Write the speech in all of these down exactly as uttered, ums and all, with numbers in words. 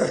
ཨོ་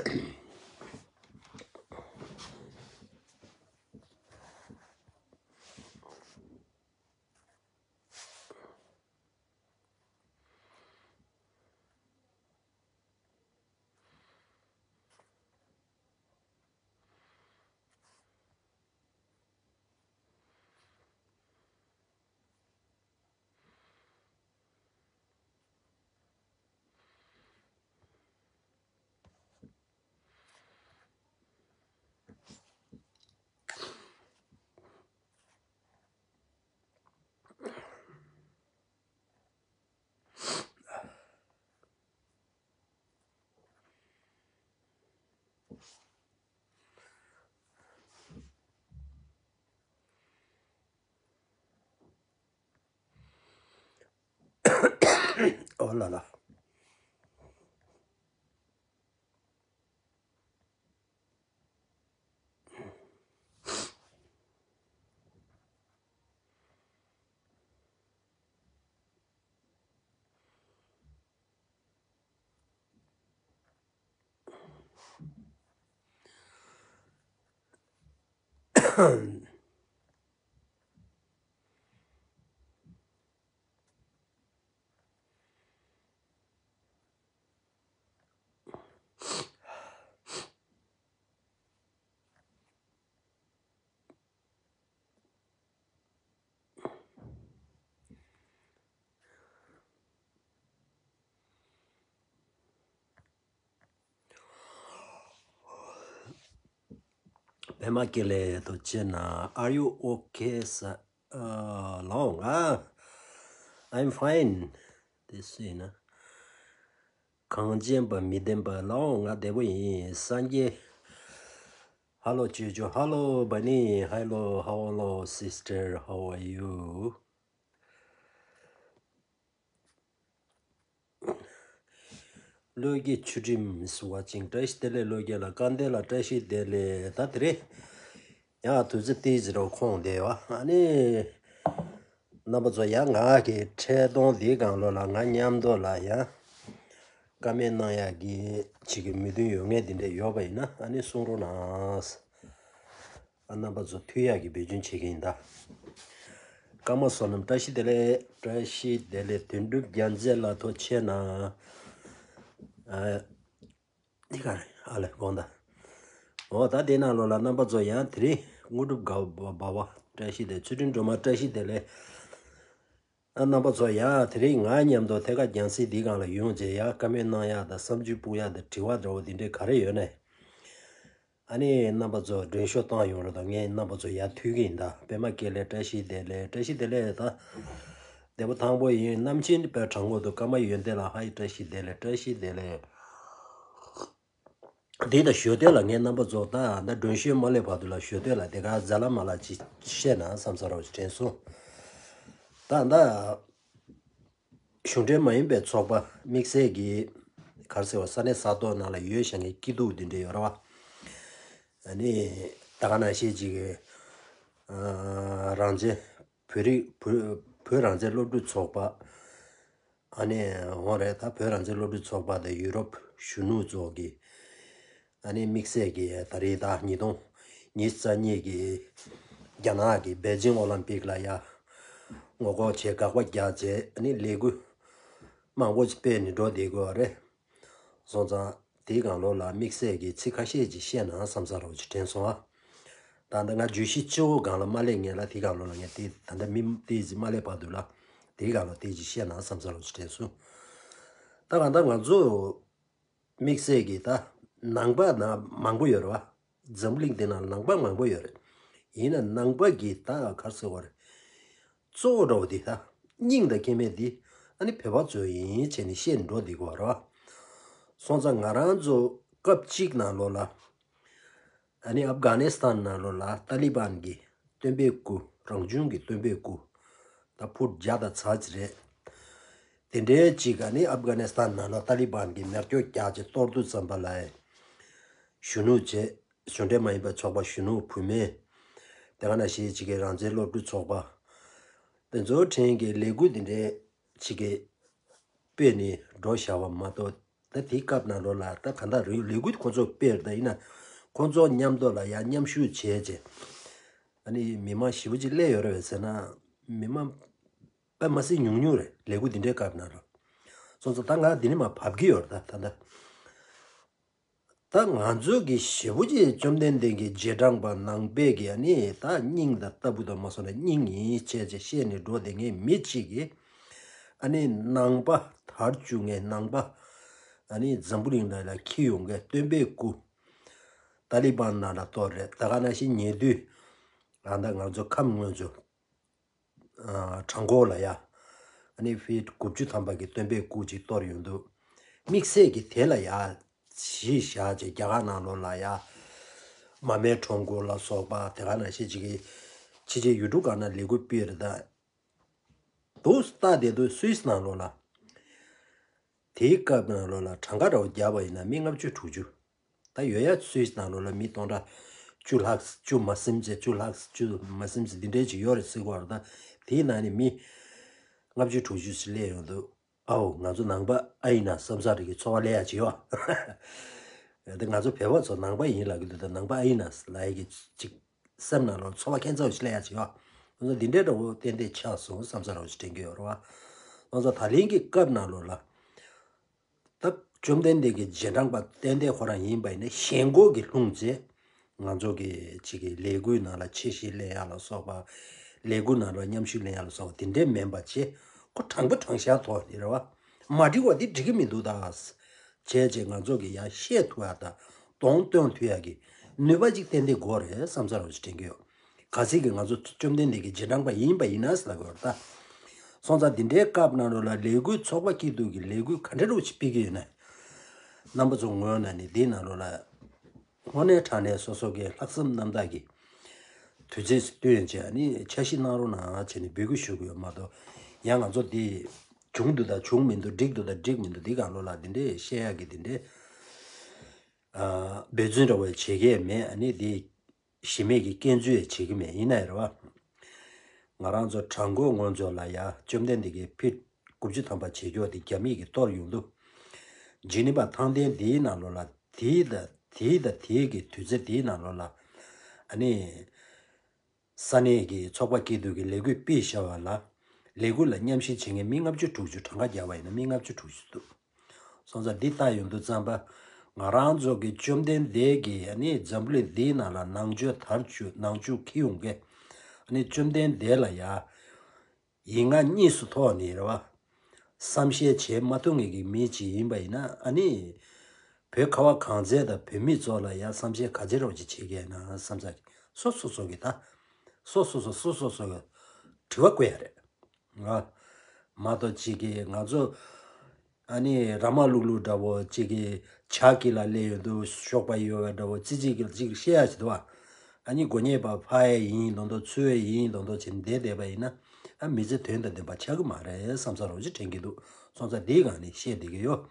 ལ་ལ། པད་མ་ཀེ་ལེ་དུ་ཅེ་ན། Are you okay, sir? ཨ། ལའོ་ང་། I'm fine. དེ་སུ་ཡིན་ན། གངས་ཅན་པ་མི་བདེན་པ། ལའོ་ང་བདེ་པོ་ཡིན། སངས་རྒྱས། Hello ཅོ་ཅོ། Hello Bunny. Hello, hello sister, how are you? བློ་སྐྱེད་ཆུ་ཁྲིམས་is watching. བཀྲ་ཤིས་བདེ་ལེགས་བློ་སྐྱེད་ལགས། སྐལ་ལྡན་ལགས་བཀྲ་ཤིས་བདེ་ལེགས། ད་དེ་རེད། ཡང་དུས་ཚོད་ཏིས་རོ་ཁོང་བསྡད་པ། ཨ་ནི། རྣམ་པ་ཚོ་ཡང་ང་གི་འཕྲལ་གཏོང་འདིའི་སྒང་ལོ་ལ་ང་མཉམ་དུ་ལ་ཡང་། ཀ་མེད་གནང་ཡག་གི་ཅིག་གི་མོས་མཐུན་ཡོད་ངེས་འདི་འདྲས་ཡོད་པ་ཡིན་ན་ཨ་ནི་གསུང་རོགས་གནང་། ཨ། རྣམ་པ་ཚོ་མཐུན་ཡག་གི་འབད་བརྩོན་བྱེད་ཀྱི་ཡིན་ད། ཀརྨ་བསོད་ནམས་བཀྲ་ཤིས་བདེ་ལེགས། བཀྲ་ཤིས་བདེ་ལེགས། དོན་གྲུབ་རྒྱལ་མཚན་ལགས་ཐུགས་རྗེ་གནང་། ཨ། འདི་ག་རེད། ཨ་ལས་དགོངས་དག། འོ་ད་དེ་ནང་ལོགས་ལ་རྣམ་པ་ཚོ་ཡང་དེ་རིང་དངོས་གྲུབ་དགའ་བ་འབའ་བ་བཀྲ་ཤིས་བདེ། ཚུལ་ཁྲིམས་སྒྲོལ་མ་བཀྲ་ཤིས་བདེ་ལེགས། ཨ། རྣམ་པ་ཚོ་ཡང་དེ་རིང་ང་མཉམ་དུ་ཐད་ཀར་རྒྱང་སྲིང་འདིའི་སྒང་ལ་ཡོང་བྱས་ཡ་བཀའ་མོལ་གནང་ཡག་དང་བསམ་ཚུལ་སྤུངས་ཡག་དང་དྲི་བ་འདྲ་བོ་འདི་འདྲའི་ག་རེ་ཡོད་ནས། ཨ་ནི་རྣམ་པ་ཚོ་མགྲོན་ཤོག་བཏང་ཡོང་རོགས་དང་། ངས་རྣམ་པ་ཚོ་ཡར་མཐུད་ཀྱི་ཡིན་ད། པད་མ་ཀེ་ལེ་བཀྲ་ཤིས་བདེ་ལེགས། བཀྲ་ཤིས་བདེ་ལེགས་ད། བདེ་པོ་ཐང་པོ་ཡིན། རྣམ་མཁྱེན་དཔལ་དྲང་པོ་འདུག། ཀརྨ་ཡོན་ཏན་ལགས་ཧའི་བཀྲ་ཤིས་བདེ་ལེགས། བཀྲ་ཤིས་བདེ་ལེགས། དེ་ད་ཞོ་སྟོན་ལ་ངས་རྣམ་པ་ཚོ་ད་ད་མགྲོན་ཤོག་མ་སླེབས་བར་དུ་ལ་ཞོ་སྟོན་ལ་དེ་ག་ཛ་ལ་མ་ལ་ཅིག་བཤད་ན་བསམ་ས་རོགས་ཅིག་དྲན་སོང་། ད་ད། གཞུང་འབྲེལ་མ་ཡིན་པའི་ཚོགས་པ་དམིགས་བསལ་གྱི་ག་རེ་ཟེར་བ། ས་གནས་ས་ཐོག་ནང་ལ་ཡོད་བཞག་མཁན་སྐྱིད་སྡུག་འདི་འདྲ་ཡོད་རེད་བ། ཨ་ནི་ད་ག་ནང་བཞིན་ཅིག་གི་ཨ་རང་བཙན་བོད་རིགས་བོད་བོད་རང་བཙན་སློབ་ཕྲུག་ཚོགས་པ། ཨ་ནི་འོ་རེད། ད་བོད་རང་བཙན་སློབ་ཕྲུག་ཚོགས་པ་དང་ཡུ་རོབ་གཞོན་ནུ་ཚོགས་ཀྱི་ཨ་ནི་དམིགས་བསལ་གྱི་ད་རེས་ད་ཉིས་སྟོང་ཉི་ཤུ་རྩ་གཉིས་ཀྱི་རྒྱ་ནག་གི་པེ་ཅིང་ཨོ་ལམ་པིག་ལ་ཡ་ངོ་ལྐོག་བྱས་དགག་པ་རྒྱག་བྱས་ཨ་ནི་ལས་འགུལ་མང་པོ་ཞིག་སྤེལ་ནས་འགྲོ་བསྡད་དགོས་པ་རེད། སོང་ཙང་དེའི་སྒང་ལོགས་ལ་དམིགས་བསལ་གྱི་ཚིག་ཁ་ཤས་ཅིག་བཤད་ན་བསམ་ས་རོགས་ཅིག་དྲན་སོང་ཨ། ད་ལྟ་ང་བརྗོད་གཞི་སྤྱི་བོ་སྒང་ལ་མ་སླེབས་ངེས་ལ་དེའི་སྒང་ལོགས་ལ་ངས་དེ་ད་ལྟ་མི་དེ་ཅིག་མ་སླེབས་བར་དུ་ལ་དེའི་སྒང་ལ་དེ་ཅིག་བཤད་ན་བསམ་ས་རོགས་ཅིག་དྲན་སོང་། ད་གང་ལྟར་ང་ཚོ་དམིགས་བསལ་གྱི་ད་ནང་པ་ན་མང་པོ་ཡོད་རེད་བ། འཛམ་གླིང་འདི་ན་ནང་པ་མང་པོ་ཡོད་རེད། ཡིན་ན་ནང་པ་གི་ད་ག་རེ་ཟེར་བ་རེད། གཙོ་བོ་འདྲ་བོ་འདི་ད་སྙིང་དང་སྐྱེ་མེད་འདི་ཨ་ནི་བོད་པ་ཚོ་ཡིན་བྱས་ནས་བཤད་ནས་འགྲོ་འདི་དགོས་རེད་བ། སོང་ཙང་ང་རང་ཚོ་སྐབས་གཅིག་ནང་ལོགས་ལ་ཨ་ནི་ཨབ་གྷ་ནི་སི་ཐན་ནང་ལོགས་ལ་ཏཱ་ལི་བན་གྱི་སྟོན་པའི་སྐུ། རང་བྱུང་གི་སྟོན་པའི་སྐུ་ད་ཕུཊ་བརྒྱ་དང་ཚར་གཅིག་རེད། དེ་འདྲའི་གཅིག་ཨ་ནི་ཨབ་གྷ་ནི་སི་ཐན་ནང་ལོགས་ཏཱ་ལི་བན་གྱི་མེ་སྒྱོགས་རྒྱག་བྱས་གཏོར་དུས་ཙམ་པ་ལ་གཞོན་ནུ་བྱས། གཞུང་འབྲེལ་མ་ཡིན་པའི་ཚོགས་པ་གཞོན་ནུ་བུད་མེད། དེ་ག་ནང་བཞིན་གཅིག་གི་རང་བཙན་སློབ་ཕྲུག་ཚོགས་པ། དེ་ཚོ་ཕྲན་གྱི་ལས་འགུལ་འདི་འདྲའི་གཅིག་གི་སྤེལ་ནས་འགྲོ་བཞག་པ་མ་གཏོགས། ད་དེའི་སྐབས་ནང་ལོགས་ལ་ད་ག་འདྲ་རེད། ལས་འགུལ་ཁོ་ཚོ་སྤེལ་ད་ཡིན་ན་ཁོ་ཚོ་མཉམ་དུ་ལ་ཡ་མཉམ་ཞུགས་བྱས་བྱས། ཨ་ནི་མི་མང་ཞེ་པོ་ཅིག་སླེབས་ཡོད་རེད་བས་ཟེར་ན། མི་མང་དཔེ་མ་སྲིད་ཉུང་ཉུང་རེད། ལས་འགུལ་འདི་འདྲའི་སྐབས་ནང་ལ། སོང་ཙང་ད་ང་འདི་ནས་མར་བབས་ཀྱི་ཡོད་རེད། ད་ད་ད་ད་ང་ཚོ་གི་ཞེ་པོ་ཅིག་བཅོམ་ལྡན་འདས་ཀྱི་རྗེས་འབྲང་པ་ནང་པའི་གི་ཨ་ནི་ད་སྙིང་དང་ལྟ་བུ་དང་མ་སོང་ན་སྙིང་ཡིན་བྱས་བྱས་བཤད་ནས་འགྲོ་བསྡད་མཁན་མི་གཅིག་གིས། ཨ་ནི་ནང་པ་དར་བཅུག་མཁན་ནང་པ་ཨ་ནི་འཛམ་བུ་གླིང་ནང་ལ་འཁྱེར་ཡོང་མཁན་སྟོན་པའི་སྐུ། ཏཱ་ལི་བན་ནང་ལ་གཏོར་རེད། ད་ག་ནང་བཞིན་ཉེ་དུས་ཨ་ད་ང་ཚོ་ཁམས་སྔོན་ཚོ་ཨ་བྲག་འགོ་ལ་ཡ། ཨ་ནི་ཕི་དགུ་བཅུ་ཐམ་པ་གི་སྟོན་པའི་སྐུ་ཅིག་གཏོར་ཡོང་དུས། དམིགས་བསལ་གྱི་དེ་ལ་ཡ་གཞི་བཞག་བྱས་རྒྱ་གར་ནང་ལོགས་ལ་ཡ། མར་མེ་ཁྲོམ་སྐོར་ལ་སོགས་པ་དེ་ག་ནང་བཞིན་ཅིག་གི་ཕྱི་རྒྱལ་ཡུལ་གྲུ་སྒང་ནས་ལས་འགུལ་སྤེལ་རེད་ད། འདུག་སེ་བལྟས་བསྡད་དུས་སུད་སི་ནང་ལོགས་ལ། དེའི་སྐབས་ནང་ལོགས་ལ་གྲངས་ཀ་འདྲ་བོ་བརྒྱབ་པ་ཡིན་ན་མི་ལྔ་བཅུ་དྲུག་ཅུ། ད་ཡོད་ཡ་སུད་སི་ནང་ལོགས་ལ་མི་སྟོང་ཕྲག་བཅུ་ལྷག་བཅུ་མ་ཟིན་ཙམ་བཅུ་ལྷག་བཅུ་མ་ཟིན་ཙམ་འདི་འདྲའི་ཅིག་ཡོད་རེད་ཟེར་གོ་རེད་ད། དེའི་ནང་ནས་མི་ལྔ་བཅུ་དྲུག་ཅུ་ཞིག་སླེབས་ཡོང་དུས། ཨའོ་ང་ཚོ་ནང་པ་ཨེ་ཡིན་ན་བསམ་ས་རེད་གི་ཚོར་བ་སླེབས་ཡ་ཅིག་ཡོད། དེ་ང་ཚོ་བོད་པ་ཚོ་ནང་པ་ཡིན་ལབ་གི་འདུག་ད་ནང་པ་ཨེ་ཡིན་ན་ལབ་ཡ་གི་ཅིག་སེམས་ནང་ལོགས་ཚོར་བ་ཁྱད་མཚར་བ་ཞིག་སླེབས་ཡ་ཅིག་ཡོད། ང་ཚོ་འདི་འདྲའི་འདྲ་བོ་ཏན་ཏན་ཆགས་སོང་བསམ་ས་རེད་ཅིག་དྲན་གི་ཡོད་རེད་བ། ང་ཚོ་ད་ལན་གྱི་སྐབས་ནང་ལོགས་ལ། ད་བཅོམ་ལྡན་འདས་ཀྱི་རྗེས་འབྲང་པ་ཏན་ཏན་ཁོ་རང་ཡིན་པ་ཡིན་ན་ཞེན་ཁོག་གི་ལྷུང་བྱས། ང་ཚོ་གི་ཅིག་གི་ལས་འགུལ་ནང་ལ་ཆེད་གཞི་ལེན་ཡ་ལ་སོགས་པ། ལས་འགུལ་ནང་ལ་མཉམ་ཞུགས་ལེན་ཡ་ལ་སོགས་པ་དེ་འདྲའི་མིན་པ་བྱས། ཁོ་དྲང་པོ་དྲང་བཞག་ཐོག་ནས་རེད་བ། མ་འགྲིག་པ་འདི་འགྲིག་གི་མི་འདུག་ད། བྱས་བྱས་ང་ཚོ་གི་ཡ་བཤད་ཐུབ་ཡ་དང་གདོང་སྟོན་ཐུབ་ཡ་གི་ནུས་པ་ཅིག་ཏན་ཏན་དགོས་རེད་བསམ་ས་རེད་ཅིག་དྲན་གི་ཡོད། གལ་སྲིད་ཀྱི་ང་ཚོ་བཅོམ་ལྡན་འདས་ཀྱི་རྗེས་འབྲང་པ་ཡིན་པ་ཡིན་ན་ཟེར་ལབ་དགོས་རེད་ད། སོང་ཙང་འདི་འདྲའི་སྐབས་ནང་ལོགས་ལ་ལས་འགུལ་ཚོགས་པ་སྐྱིད་སྡུག་གི་ལས་འགུལ་ག་འདྲ་རུ་ཅིག་སྤེལ་གྱི་ཡོད་ན། རྣམ་པ་ཚོ་ངོས་ནས་ནི་འདིའི་ནང་ལོགས་ལ་དངོས་གནས་དྲང་གནས་སོ་སོ་གི་ལྷག་བསམ་རྣམ་དག་གིས་དུས་ཚོད་བཏོན་བྱས་ནི་འཆར་གཞི་གནང་རོགས་གནང་བྱས་ནས་འབོད་སྐུལ་ཞུ་གི་ཡོད་མ་གཏོགས། ཡང་ང་ཚོ་འདི་བྱུང་འདུག་དང་བྱུང་མི་འདུག་འགྲིག་འདུག་དང་འགྲིག་མི་འདུག་འདི་གང་ལོགས་ལ་འདི་འདྲའི་བཤད་ཡག་གི་འདི་འདྲའི་འབད་བརྩོན་འདྲ་བོ་བྱེད་ཀྱི་མེད། ཨ་ནི་འདི། གཞི་མེད་ཀྱི་སྐྱོན་འཛུགས་ཡང་བྱེད་ཀྱི་མེད། ཡིན་ན་ཡང་རེད་བ། ང་རང་ཚོ་བྲག་འགོ་སྔོན་ཚོ་ལ་ཡ་བཅོམ་ལྡན་འདས་ཀྱི་ཕི་དགུ་བཅུ་ཐམ་པ་བྱེད་རྒྱུ་དེ་རྒྱ་མི་གིས་གཏོར་ཡོང་དུས། ཇི་ནི་ཝ་ཐང་སྟེང་དེའི་ནང་ལོགས་ལ་དེའི་ད་དེའི་ད་དེའི་གི་དུས་ཚོད་དེའི་ནང་ལོགས་ལ། ཨ་ནི། ས་གནས་ཀྱི་ཚོགས་པ་སྐྱིད་སྡུག་གི་ལས་འགུལ་སྤེལ་བཞག་པ་ལ། ལས་འགུལ་ལ་མཉམ་ཞུགས་བྱེད་མཁན་མི་ལྔ་བཅུ་དྲུག་ཅུ་གྲངས་ཀ་བརྒྱབ་པ་ཡིན་ན་མི་ལྔ་བཅུ་དྲུག་ཅུ་འདུག་སོང་ཙང་འདི་ལྟ་ཡོང་དུས་ཙམ་པ། ང་རང་ཚོ་གི་བཅོམ་ལྡན་འདས་ཀྱིས་ཨ་ནི་འཛམ་བུ་གླིང་འདིའི་ནང་ལ་ནང་ཆོས་དར་བཅུག་ནང་ཆོས་འཁྱེར་ཡོང་མཁན། ཨ་ནི་བཅོམ་ལྡན་འདས་ལ་ཡ། ཡིན་ང་གཉིས་སུ་ཐོག་ནས་རེད་བ། བསམ་ཤེས་བྱེད་མ་ཐུབ་མཁན་གྱི་མི་ཅིག་ཡིན་པ་ཡིན་ན་ཨ་ནི། བོད་ཁ་བ་གངས་ཅན་དང་བོད་མི་ཚོ་ལ་ཡ་བསམ་ཤེས་ག་ཚོད་རོགས་ཅིག་བྱེད་ཀྱི་ཡིན་ན་བསམ་ཚར། སོ་སོ་སོ་གི་ད། སོ་སོ་སོ་སོ་སོ་སོ་གི་དྲི་བ་བཀོད་ཡ་རེད། ང་། མ་གཏོགས་གཅིག་གིས་ང་ཚོ། ཨ་ནི་ར་མ་ལུག་ལུག་འདྲ་བོ་གཅིག་གིས་ཇ་གི་ལ་སླེབས་ཡོང་དུས་ཞོགས་པ་ཡོད་པ་འདྲ་བོ་ཙི་ཙི་གི་གཅིག་བཤད་ཡ་ཞིག་འདུག་བ། ཨ་ནི་དགོས་ངེས་པ་ཕ་ཡ་ཡིན་མདོག་མདོག་ཚུ་བ་ཡིན་མདོག་མདོག་བྱས་བསྡད་བསྡད་པ་ཡིན་ན། ཨ་མི་ཚེ་དོན་དང་ལྡན་པ་ཆགས་ཀྱི་མ་རེད་བསམ་ས་རོགས་ཅིག་དྲན་གྱི་འདུག་སོང་ཙང་འདིའི་སྒང་ནས་བཤད་བསྡད་ཀྱི་ཡོད།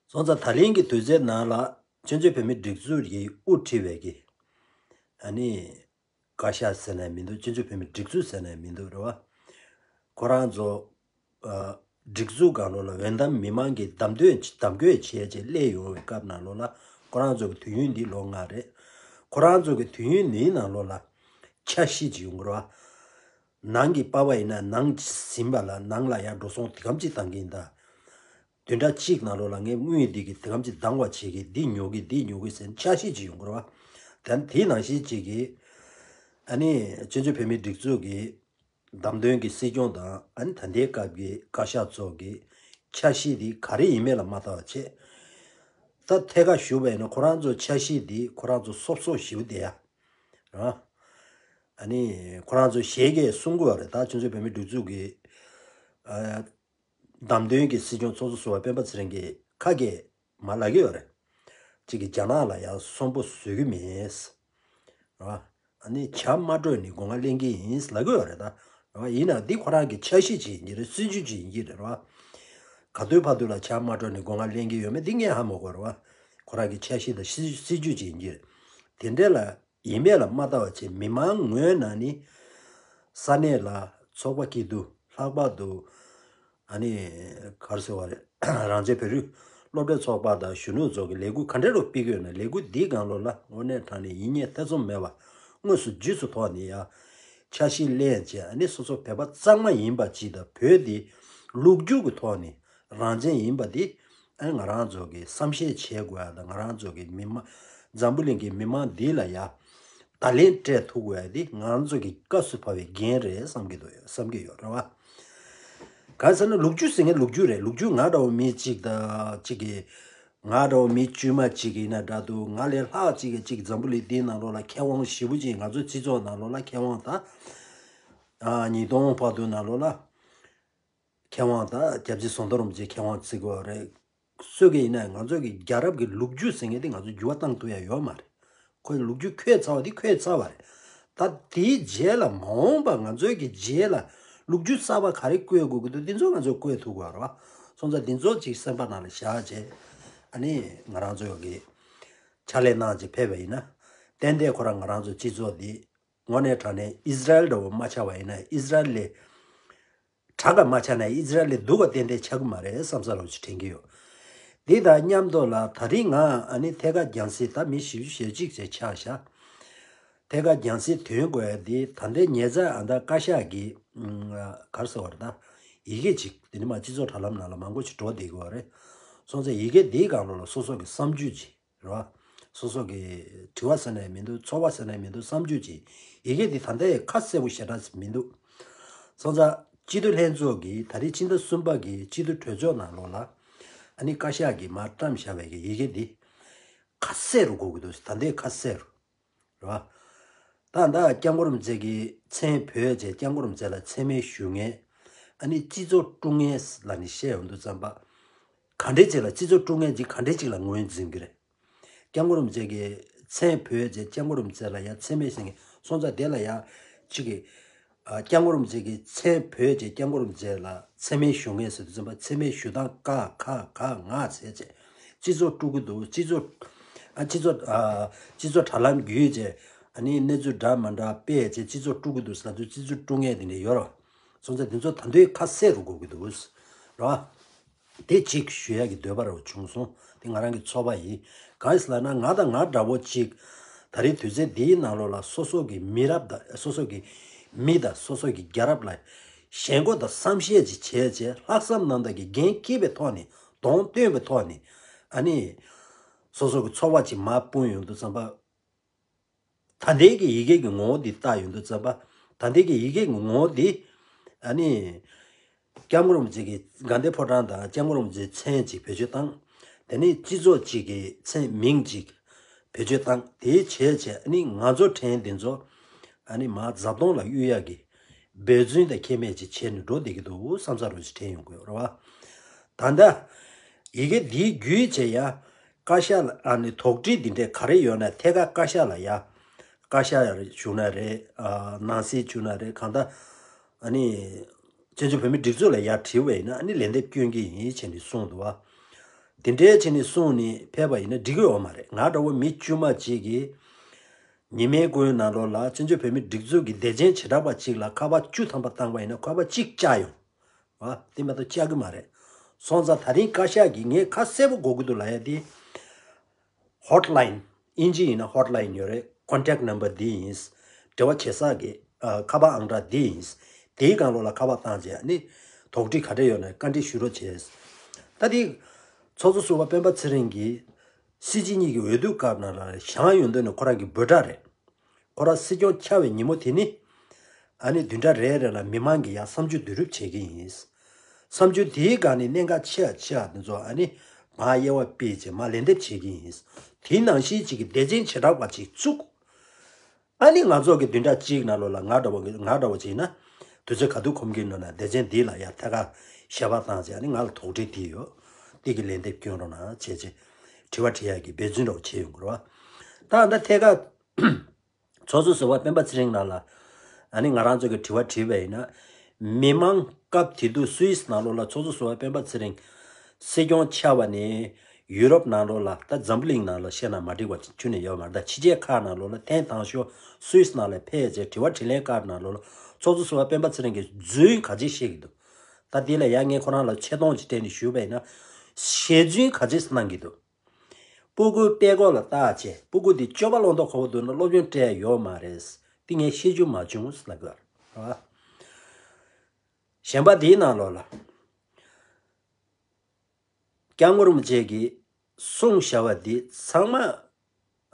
སོང་ཙང་ད་ལན་གྱི་དུས་ཚོད་ནང་ལ་བཙན་བྱོལ་བོད་མིའི་སྒྲིག་འཛུགས་ཀྱི་དབུ་ཁྲིད་པའི་གི། ཨ་ནི། བཀའ་ཤག་ཟེར་ནས་མི་འདུག་བཙན་བྱོལ་བོད་མིའི་སྒྲིག་འཛུགས་ཟེར་ནས་མི་འདུག་རེད་བ། ཁོ་རང་ཚོ། ཨ། སྒྲིག་འཛུགས་སྒང་ལོགས་ལ་འོས་འདེམས་མི་མང་གིས་བདམས་ཐོན་བདམས་བསྐོས་བྱས་བྱས་སླེབས་ཡོང་བའི་སྐབས་ནང་ལོགས་ལ་ཁོ་རང་ཚོ་གི་དུས་ཡུན་འདི་ལོ་ལྔ་རེད། ཁོ་རང་ཚོ་གི་དུས་ཡུན་འདིའི་ནང་ལོགས་ལ་འཆར་གཞི་ཅིག་ཡོང་གི་རེད་བ། ནང་གི་པ་ཕ་ཡིན་ན་ནང་ཟིན་པ་ལ་ནང་ལ་ཡར་འགྲོ་སོང་དེ་གམ་ཅིག་བཏང་གི་ཡིན་ད། བདུན་ཕྲག་གཅིག་ནང་ལོགས་ལ་ངས་དངུལ་འདི་གི་དེ་གམ་ཅིག་འདང་བ་བྱེད་ཀྱི་འདི་ཉོ་གི་འདི་ཉོ་གི་ཟེར་འཆར་གཞི་ཅིག་ཡོང་གི་རེད་བ། ད་དེའི་ནང་བཞིན་ཅིག་གི། ཨ་ནི་བཙན་བྱོལ་བོད་མིའི་སྒྲིག་འཛུགས་ཀྱི་བདམས་ཐོན་གྱི་སྲིད་སྐྱོང་དང་ཨ་ནི་ད་ལྟའི་སྐབས་ཀྱི་བཀའ་ཤག་ཚོ་གི་འཆར་གཞི་འདི་ག་རེ་ཡིན་མིན་ལ་མ་ལྟ་བ་བྱས། ད་ཐད་ཀར་ཞུས་པ་ཡིན་ན་ཁོ་རང་ཚོ་འཆར་གཞི་འདི་ཁོ་རང་ཚོ་སོབ་སོབ་ཞེ་པོ་བསྡད་ཡ། རེད་བ། ཨ་ནི་ཁོ་རང་ཚོ་ཞལ་གྱིས་གསུང་གི་ཡོད་རེད། ད་བཙན་བྱོལ་བོད་མིའི་སྒྲིག་འཛུགས་ཀྱི། ཨ། བདམས་ཐོན་གྱི་སྲིད་སྐྱོང་ཚོགས་གཙོ་ཟུར་པ་སྤེན་པ་ཚེ་རིང་གིས་ཁ་སྐད་མར་ལབ་ཀྱི་ཡོད་རེད། གཅིག་གིས་རྒྱ་ནག་ལ་ཡང་གསོན་པོ་བཟོ་གི་མིན། རེད་བ། ཨ་ནི་ཇ་མ་དཀྲོལ་ནས་སྒོ་ང་ལེན་གྱི་ཡིན་ལབ་ཀྱི་ཡོད་རེད་ད། རེད་བ། ཡིན་ནའང་འདི་ཁོ་རང་གི་འཆར་གཞི་ཅིག་ཡིན་གྱི་རེད། སྲིད་ཇུས་ཅིག་ཡིན་གྱི་རེད། རེད་བ། ག་དུས་བར་དུ་ལ་ཇ་མ་དཀྲོལ་ནས་སྒོ་ང་ལེན་གྱི་ཡོད་མེད་འདི་ངས་ཧ་མ་གོ་རེད་བ། ཁོ་རང་གི་འཆར་གཞི་དང་སྲིད་སྲིད་ཇུས་ཅིག་ཡིན་གྱི་རེད། དེ་འདྲ་ལ། ཡིན་མེད་ལ་མ་ལྟ་བ་བྱས་མི་མང་ངོས་ནས་ནི། ས་གནས་ལ་ཚོགས་པ་སྐྱིད་སྡུག་ལྷག་པར་དུ། ཨ་ནི། ག་རེ་ཟེར་བ་རེད། རང་བཙན་བོད་རིགས་སློབ་གྲྭའི་ཚོགས་པ་དང་གཞོན་ནུ་ཚོ་གི་ལས་འགུལ་ག་འདྲ་རུ་སྤེལ་གི་ཡོད་ན། ལས་འགུལ་འདིའི་སྒང་ལོགས་ལ་དངོས་གནས་དྲང་གནས་ཡིད་གཉིས་ཐེ་ཚོམ་མེད་པ་དངོས་སུ་རྗེས་སུ་ཐོག་ནས་ཡ་འཆར་གཞི་ལེན་བྱས། ཨ་ནི་སོ་སོ་བོད་པ་གཙང་མ་ཡིན་པ་ཅིག་དང་། བོད་འདི་ལུག་རྒྱུ་གི་ཐོག་ནས་རང་བཙན་ཡིན་པ་འདི་ཨ་ནི་ང་རང་ཚོ་གི་བསམ་ཤེས་བྱེད་དགོས་ཡ་དང་། ང་རང་ཚོ་གི་མི་མང་འཛམ་བུ་གླིང་གི་མི་མང་འདི་ལ་ཡ་བརྡ་ལན་སྤྲད་ཐུབ་དགོས་ཡ་འདི་ང་རང་ཚོ་གི་སྐབས་སུ་བབས་པའི་འགན་རེད་བསམ་གྱི་འདུག་བསམ་གྱི་ཡོད་རེད་བ། གང་ཟེར་ན་ལུག་རྒྱུ་ཟེར་མཁན་ལུག་རྒྱུ་རེད། ལུག་རྒྱུ་ང་འདྲ་བོ་མི་གཅིག་དང་གཅིག་གིས། ང་འདྲ་བོ་མི་དཀྱུས་མ་གཅིག་ཡིན་ན་འདྲ་འདུག་ང་ལས་ལྷག་གཅིག་གིས་གཅིག་འཛམ་བུ་གླིང་འདིའི་ནང་ལོགས་ལ་མཁས་དབང་ཞེ་པོ་ཅིག་ང་ཚོའི་སྤྱི་ཚོགས་ནང་ལོགས་ལ་མཁས་དབང་དང་། ཨ། ཉིས་སྟོང་བར་དུ་ནང་ལོགས་ལ་མཁས་དབང་དང་། སྐྱབས་རྗེ་ཟམ་གདོང་རིན་པོ་ཆེ་མཁས་དབང་བརྩི་དགོས་རེད། སུ་གིས་ཡིན་ན་ང་ཚོ་གི་རྒྱལ་རབས་ཀྱི་ལུག་རྒྱུ་ཟེར་མཁན་དེ་ང་ཚོ་འགྱུར་བ་བཏང་ཐུབ་ཡ་ཡོད་མ་རེད། ཁོའི་ལུག་རྒྱུ་འཁོད་ཚར་བ་དེ་འཁོད་ཚར་བ་རེད། ད་དེའི་རྗེས་ལ་མ་འོངས་པ་ང་ཚོའི་གི་རྗེས་ལ་ལུག་རྒྱུ་གསར་པ་ག་རེ་བཀོད་དགོས་ཀྱི་འདུག་དེ་ཚོ་ང་ཚོས་བཀོད་ཐུབ་དགོས་རེད་བ། སོང་ཙང་དེ་ཚོ་ཅིག་སེམས་པ་ནང་ལ་བཞག་བྱས། ཨ་ནི་ང་རང་ཚོ་གི་ཕྱག་ལས་གནང་བྱས་ཕེབས་པ་ཡིན་ན། ཏན་ཏན་ཁོ་རང་ང་རང་ཚོ་སྤྱི་ཚོགས་འདི་དངོས་གནས་དྲང་གནས་ཨིས་ར་ཨེལ་འདྲ་བོ་མ་ཆགས་པ་ཡིན་ན། ཨིས་ར་ཨེལ་ལས་དྲག་ག་མ་ཆགས་ན་ཨིས་ར་ཨེལ་ལས་སྡུག་ག་ཏན་ཏན་ཆགས་ཀྱི་མ་རེད་བསམ་ས་རོགས་ཅིག་དྲན་གྱི་ཡོད། འདི་དང་མཉམ་དུ་ལ་ད་རིང་ང་ཨ་ནི་ཐད་ཀར་རྒྱང་སྲིང་ད་མི་བཞི་བཅུ་ཞེ་གཅིག་ཙམ་ཆགས་ཤག་ཐད་ཀར་རྒྱང་སྲིང་ཐོན་དགོས་ཡ་འདི་ད་ལྟའི་ཉེ་ཆར་ཨ་ད་བཀའ་ཤག་གིས་ཨ་ག་རེ་ཟེར་བ་རེད། ད་ཡི་གེ་ཅིག་དེ་ནི་མ་སྤྱི་ཚོགས་དྲ་ལམ་ནང་ལ་མང་པོ་ཅིག་འགྲོ་བསྡད་ཀྱི་ཡོད་རེད། སོང་ཙང་ཡི་གེ་འདིའི་སྒང་ལོགས་ལ་སོ་སོ་གི་བསམ་ཚུལ་ཅིག་རེད་བ། སོ་སོ་གི་དྲི་བ་ཟེར་ནས་མི་འདུག་ཚོར་བ་ཟེར་ནས་མི་འདུག་བསམ་ཚུལ་ཅིག་ཡི་གེ་འདི་ད་ལྟའི་ཁ་གསལ་པོ་ཞེ་དྲག་མི་འདུག་སོང་ཙང་སྤྱི་འཐུས་ལྷན་ཚོགས་ཀྱིས་ད་རེས་ཕྱི་ཟླ་གསུམ་པ་གི་སྤྱི་འཐུས་གྲོས་ཚོགས་ནང་ལོགས་ལ་ཨ་ནི་བཀའ་ཤག་གིས་མར་བཀྲམ་བཞག་པའི་གི་ཡི་གེ་འདི་ཁ་གསལ་རུ་དགོས་ཀྱི་འདུག་ད་ལྟའི་ཁ་གསལ་རུ། རེད་བ། ད་ད་སྐྱབས་མགོན་རིན་པོ་ཆེ་གི་མཚན་བོས་བྱས་སྐྱབས་མགོན་རིན་པོ་ཆེ་ལ་མཚན་སྨད་ཞུ་མཁན། ཨ་ནི་སྤྱི་ཚོགས་དཀྲུག་མཁན་ལབ་ནས་བཤད་ཡོང་དུས་ཙམ་པ། ག་འདྲས་ཅིག་ལ་སྤྱི་ཚོགས་དཀྲུག་མཁན་ཅིག་ག་འདྲས་ཅིག་ལ་ངོས་འཛིན་གྱི་རེད། སྐྱབས་མགོན་རིན་པོ་ཆེ་གི་མཚན་བོས་བྱས་སྐྱབས་མགོན་རིན་པོ་ཆེ་ལ་ཡ་མཚན་སྨད་བྱེད་མཁན། སོང་ཙང་དེ་ལ་ཡ་གཅིག་གིས། ཨ། སྐྱབས་མགོན་རིན་པོ་ཆེ་གི་མཚན་བོས་བྱས་སྐྱབས་མགོན་རིན་པོ་ཆེ་ལ་མཚན་སྨད་ཞུ་མཁན་ཟེར་དུས་ཙམ་པ། མཚན་སྨད་ཞུ་སྟངས་ཀ་ཁ་ག་ང་བྱས་བྱས་སྤྱི་ཚོགས་དཀྲུག་གི་འདུག་སྤྱི་ཚོགས། ཨ། སྤྱི་ཚོགས། ཨ། སྤྱི་ཚོགས་དྲ་ལམ་བརྒྱུད་བྱས། ཨ་ནི་གནས་ཚུལ་འདྲ་མི་འདྲ་སྤེལ་བྱས་སྤྱི་ཚོགས་དཀྲུག་གི་འདུག་ཟེར་དུས་སྤྱི་ཚོགས་དཀྲུག་མཁན་དེ་འདྲ་ཡོད་རེད། སོང་ཙང་དེ་ཚོ་ད་དུང་ཁ་གསལ་རུ་དགོས་ཀྱི་འདུག་རེད་བ། དེ་གཅིག་ཞུ་ཡག་གི་འདོད་པ་རུ་བྱུང་སོང་། དེ་ང་རང་གི་ཚོར་བ་ཡིན། གང་ཡིན་ཟེར་ལབ་ན་ང་དང་ང་འདྲ་བོ་གཅིག་ད་རེས་དུས་ཚོད་འདིའི་ནང་ལོགས་ལ་སོ་སོ་གི་མི་རབས་དང་སོ་སོ་གི་མི་དང་སོ་སོ་གི་རྒྱལ་རབས་ལ་ཞེན་ཁོག་དང་བསམ་ཤེས་ཅིག་བྱས་བྱས། ལྷག་བསམ་རྣམ་དག་གིས་འགན་འཁྱེར་བའི་ཐོག་ནས་གདོང་སྟོན་པའི་ཐོག་ནས། ཨ་ནི་སོ་སོ་གི་ཚོར་བ་ཅིག་མར་སྤུངས་ཡོང་དུས་ཙམ་པ། ད་ལྟའི་གི་ཡི་གེ་གི་ངོ་བོ་འདི་བལྟ་ཡོང་དུས་ཙམ་པ། ད་ལྟའི་གི་ཡི་གེ་གི་ངོ་བོ་འདི། ཨ་ནི། སྐྱབས་མགོན་རིན་པོ་ཆེ་གི་དགའ་ལྡན་ཕོ་བྲང་དང་སྐྱབས་མགོན་རིན་པོ་ཆེའི་མཚན་ཅིག་བེད་སྤྱོད་བཏང་། དེ་ནས་སྤྱི་ཚོགས་གཅིག་གི་མཚན་མིང་ཅིག་བེད་སྤྱོད་བཏང་། དེ་བྱས་བྱས་ཨ་ནི་ང་ཚོ་ཕྲན་འདི་ཚོ་ཨ་ནི་མར་རྫབ་དོང་ལ་གཡུག་ཡག་གི་འབད་བརྩོན་དང་ཁྱད་མེད་ཅིག་བྱས་ནས་འགྲོ་བསྡད་ཀྱི་འདུག་བསམ་ས་རུ་ཞིག་དྲན་ཡོང་གི་ཡོད་རེད་བ། ད་ལྟ་ཡི་གེ་འདིའི་བརྒྱུད་བྱས་ཡ། བཀའ་ཤག་ལ་ཨ་ནི་དོགས་འདྲི་འདི་འདྲའི་ག་རེ་ཡོད་ན་ཐད་ཀར་བཀའ་ཤག་ལ་ཡ། བཀའ་ཤག་ཡར་ཞུ་ན་རེད། ཨ། ནང་སྲིད་ཞུ་ན་རེད། གང་ལྟར་ཨ་ནི་བཙན་བྱོལ་བོད་མིའི་སྒྲིག་འཛུགས་ལ་ཡར་དྲིས་པ་ཡིན་ན་ཨ་ནི་ལན་འདེབས་སྐྱོན་གྱི་ཡིན་བྱས་ནས་གསུངས་འདུག་བ། དེ་འདྲའི་བྱས་ནས་གསུངས་ནས་ཕེབས་པ་ཡིན་ན་འགྲིག་གི་ཡོད་མ་རེད། ང་འདྲ་བོ་མི་དཀྱུས་མ་གཅིག་གིས་ཉི་མའི་སྐུའི་ནང་ལོགས་ལ་བཙན་བྱོལ་བོད་མིའི་སྒྲིག་འཛུགས་ཀྱི་སྡེ་ཚན་བྱེ་བྲག་པ་གཅིག་ལ་ཁ་པར་བཅུ་ཐམ་པ་བཏང་པ་ཡིན་ན་ཁ་པར་གཅིག་བཅག་ཡོང་། བ། དེ་མ་གཏོགས་བཅག་གི་མ་རེད། སོང་ཙང་ད་རིང་བཀའ་ཤག་གིས་ངས་ཁ་གསལ་པོ་གོ་གི་འདུག་ལབ་ཡ་དེ། ཧོཊ་ལ་ཡིན། ཨིན་ཇི་ཡིན་ན་ཧོཊ་ལ་ཡིན་ཡོད་རེད། ཀོན་ཊེག་ནམ་བར་འདི་ཡིན། འབྲེལ་བ་བྱེད་ས་གི། ཨ། ཁ་པར་ཨང་གྲངས་འདི་ཡིན། དེའི་སྒང་ལོགས་ལ་ཁ་པར་བཏང་བྱས་ནི། དོགས་འདྲི་ག་འདྲ་ཡོད་ན་བཀའ་འདྲི་ཞུ་རོགས་བྱས། ད་དེ། ཚོགས་གཙོ་ཟུར་པ་སྤེན་པ་ཚེ་རིང་གིས། སྲིད་སྤྱི་གཉིས་ཀྱི་འོས་བསྡུ་སྐབས་ནང་ལ་བཞེངས་ཡོང་དོན་ནི་ཁོ་རང་གི་འབོད་སྒྲ་རེད། ཁོ་རང་སྲིད་སྐྱོང་ཆགས་པའི་ཉིན་མོ་དེ་ནི། ཨ་ནི་བདུན་ཕྲག་རེ་རེ་ལ་མི་མང་གིས་ཡང་བསམ་ཚུལ་བསྡུ་རུབ་བྱེད་ཀྱི་ཡིན། བསམ་ཚུལ་དེའི་སྒང་ནས་གནད་འགག་ཆེ་བ་ཆེ་བ་དེ་ཚོ་ཨ་ནི་མར་དབྱེ་བ་སྤེལ་བྱས་མར་ལན་འདེབས་བྱེད་ཀྱི་ཡིན། དེ་ནང་བཞིན་གཅིག་གི་སྡེ་ཚན་བྱེ་བྲག་པ་ཅིག་བཙུགས། ཨ་ནི་ང་ཚོ་གི་བདུན་ཕྲག་གཅིག་ནང་ལོགས་ལ་ང་འདྲ་བོ་གི་ང་འདྲ་བོ་བྱས་ན། དུས་ཚོད་ག་དུས་ཁོམ་གི་ཡོད་ན་སྡེ་ཚན་འདི་ལ་ཡང་ཐད་ཀར་ཞལ་པར་བཏང་བྱས་ཨ་ནི་ང་ལ་དོགས་འདྲི་འདི་ཡོད། འདི་གི་ལན་འདེབས་སྐྱོན་རོགས་གནང་བྱས་བྱས། དྲི་བ་དྲི་ཡག་གི་འབད་བརྩོན་འདྲ་བོ་བྱས་ཡོང་དགོས་རེད་བ། ད་ད་ཐད་ཀར། ཚོགས་གཙོ་ཟུར་པ་སྤེན་པ་ཚེ་རིང་ལགས་ལ། ཨ་ནི་ང་རང་ཚོ་གི་དྲི་བ་དྲིས་པ་ཡིན་ན། མི་མང་སྐབས་དེ་དུས་སུད་སི་ནང་ལོགས་ལ་ཚོགས་གཙོ་ཟུར་པ་སྤེན་པ་ཚེ་རིང་། སྲིད་སྐྱོང་ཆགས་པ་ནས་ཡུ་རོབ་ནང་ལོགས་ལ་ད་འཛམ་བུ་གླིང་ནང་ལ་བཤད་ན་མ་འགྲིག་པ་ཁྱོན་ནས་ཡོད་མ་རེད། ད་ཕྱི་རྒྱལ་ཁག་ནང་ལོགས་ལ་ཐེངས་དང་ཤོས་སུད་སི་ནང་ལ་ཕེབས་བྱས་དྲི་བ་དྲིས་ལན་སྐབས་ནང་ལོགས་ལ་ཚོགས་གཙོ་ཟུར་པ་སྤེན་པ་ཚེ་རིང་གིས་རྫུན་ག་ཅི་བཤད་ཀྱི་འདུག་ད་ ད་དེ་ལ་ཡང་ངས་ཁོ་རང་ལ་ཆེ་མཐོང་ཅིག་སྤྲད་ནས་ཞུས་པ་ཡིན་ན། ཞལ་རྫུན་ག་ཚོད་གནང་གི་འདུག་སྤུ་གུའི་དཔེ་ཁོག་ལ་བལྟས་བྱས། སྤུ་གུ་འདི་སྤྱོད་པ་བླང་དོར་གོ་བ་འདུག་ན་སློབ་སྦྱོང་སྤྲད་ཡ་ཡོད་མ་རེད། འདི་ངས་ཤེས་རྒྱུ་མ་བྱུང་ལབ་དགོས་རེད། གཞན་པ་འདིའི་ནང་ལོགས་ལ། སྐྱབས་མགོན་རིན་པོ་ཆེ་གིས་གསུངས་བཞག་པ་འདི་ཚང་མ།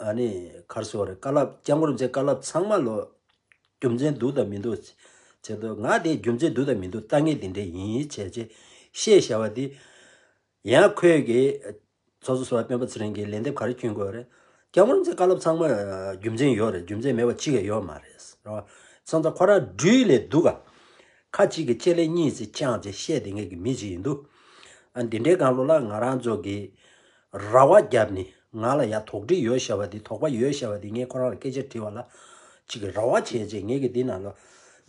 ཨ་ནི་ག་རེ་ཟེར་དགོས་རེད། བཀའ་སློབ། སྐྱབས་མགོན་རིན་པོ་ཆེའི་བཀའ་སློབ་ཚང་མ་ལོ་རྒྱུ་མཚན་འདུག་དང་མི་འདུག་བྱེད་དུས། ང་དེ་རྒྱུ་མཚན་འདུག་དང་མི་འདུག་ལྟ་མཁན་དེ་འདྲ་ཡིན་བྱས་བྱས་བཤད་བཞག་པ་འདི། ཡང་ཁོས་ཀྱིས། ཚོགས་གཙོ་ཟུར་པ་སྤེན་པ་ཚེ་རིང་གིས་ལན་འདེབས་ག་རེ་སྐྱོན་དགོས་རེད། སྐྱབས་མགོན་རིན་པོ་ཆེའི་བཀའ་སློབ་ཚང་མ་རྒྱུ་མཚན་ཡོད་རེད། རྒྱུ་མཚན་མེད་པ་གཅིག་ཀྱང་ཡོད་མ་རེད། རེད་བ། སོང་ཙང་ཁོ་རང་སྦྲུལ་ལས་སྡུག་ག་ཁ་གཅིག་གིས་ལྕེ་ལེབ་གཉིས་ཙམ་བཅངས་བྱས་བཤད་བསྡད་མཁན་གྱི་མི་ཅིག་ཡིན་འདུག་ཨ། འདི་འདྲའི་སྒང་ལོགས་ལ་ང་རང་ཚོ་གིས་ར་བ་བརྒྱབ་ནས། ང་ལ་ཡ་དོགས་འདྲི་ཡོད་བྱས་པ་འདི། དོགས་པ་ཡོད་བྱས་པ་འདི། ངས་ཁོ་རང་ལ་སྐད་ཆ་དྲིས་པ་ལ་ཅིག་གིས་ར་བ་བྱས་བྱས། ངས་ཀྱིས་འདི་ནང་ལ་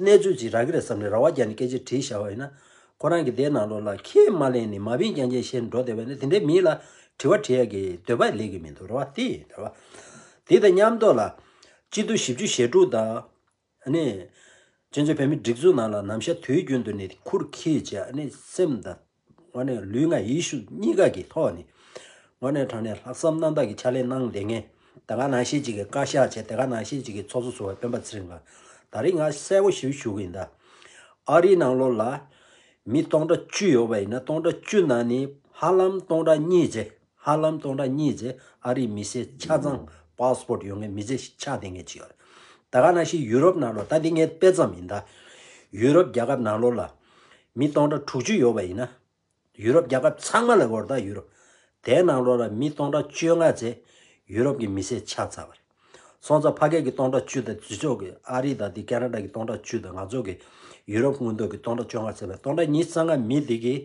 གནས་ཚུལ་ཅིག་རག་གི་རེད་བསམ་ནས་ར་བ་བརྒྱབ་ནས་སྐད་ཆ་དྲིས་བཞག་པ་ཡིན་ན། ཁོ་རང་གིས་དེའི་ནང་ལོགས་ལ་ཁས་མ་ལེན་ནས་མ་བིན་རྐྱང་རྐྱང་བཤད་འགྲོ་བསྡད་པ་ཡིན་ན། དེ་འདྲའི་མི་ལ་དྲི་བ་དྲི་ཡ་གི་འདོད་པ་སླེབས་ཀྱི་མི་འདུག་རེད་བ། དེ་རེད་བ། དེ་དང་མཉམ་དུ་ལ། སྤྱི་འཐུས་བཞི་བཅུ་ཞེ་དྲུག་དང་། ཨ་ནི། སྤྱི་ཚོགས་བོད་མིའི་སྒྲིག་འཛུགས་ནང་ལ་ནམ་ཞག་དུས་རྒྱུན་དུ་ནས་ཁུར་འཁྱེར་བྱས། ཨ་ནི་སེམས་དང་། དངོས་གནས་ལུས་ངག་ཡིད་གསུམ་གཉིས་ཀ་གི་ཐོག་ནས། དངོས་གནས་དྲང་གནས་ལྷག་བསམ་རྣམ་དག་གི་ཕྱག་ལས་གནང་བསྡད་མཁན། དེ་ག་ནང་བཞིན་ཅིག་གི་བཀའ་ཤག་བྱས། དེ་ག་ནང་བཞིན་ཅིག་གི་ཚོགས་གཙོ་ཟུར་པ་སྤེན་པ་ཚེ་རིང་ལགས། ད་རེས་ང་གསལ་པོ་ཞིག་ཞུ་གི་ཡིན་ད། ཨ་རིའི་ནང་ལོགས་ལ་མི་སྟོང་ཕྲག་བཅུ་ཡོད་པ་ཡིན་ན། སྟོང་ཕྲག་བཅུ་ནང་ནས་ཧ་ལམ་སྟོང་ཕྲག་གཉིས་བྱས། ཧ་ལམ་སྟོང་ཕྲག་གཉིས་བྱས་ཨ་རིའི་མི་སེར་ཆ་ཚང་པཱ་སི་པོར་ཊི་ཡོད་མཁན་མི་སེར་ཞིག་ཆགས་བསྡད་མཁན་ཅིག་ཡོད་རེད། ད་ག་ནང་བཞིན་ཡུ་རོབ་ནང་ལོགས། ད་འདི་ངས་དཔེ་ཙམ་ཡིན་ད། ཡུ་རོབ་རྒྱལ་ཁབ་ནང་ལོགས་ལ་མི་སྟོང་ཕྲག་དྲུག་ཅུ་ཡོད་པ་ཡིན་ན། ཡུ་རོབ་རྒྱལ་ཁབ་ཚང་མ་ལ་གོ་རེད་ད། ཡུ་རོབ་དེའི་ནང་ལོགས་ལ་མི་སྟོང་ཕྲག་བཅོ་ལྔ་བྱས་ཡུ་རོབ་ཀྱི་མི་སེར་ཆགས་ཚར་བ་རེད། སོང་ཙང་ཕ་གི་གི་སྟོང་ཕྲག་བཅུ་དང་། འདི་ཕྱོགས་ཀྱི་ཨ་རི་དང་འདི་ཁེ་ན་ཌ་གི་སྟོང་ཕྲག་བཅུ་དང་། ང་ཚོ་གི་ཡུ་རོབ་མངོན་མཐོ་གི་སྟོང་ཕྲག་བཅོ་ལྔ་བྱས་པ། སྟོང་ཕྲག་ཉི་ཤུ་རྩ་ལྔ་མི་འདི་གིས་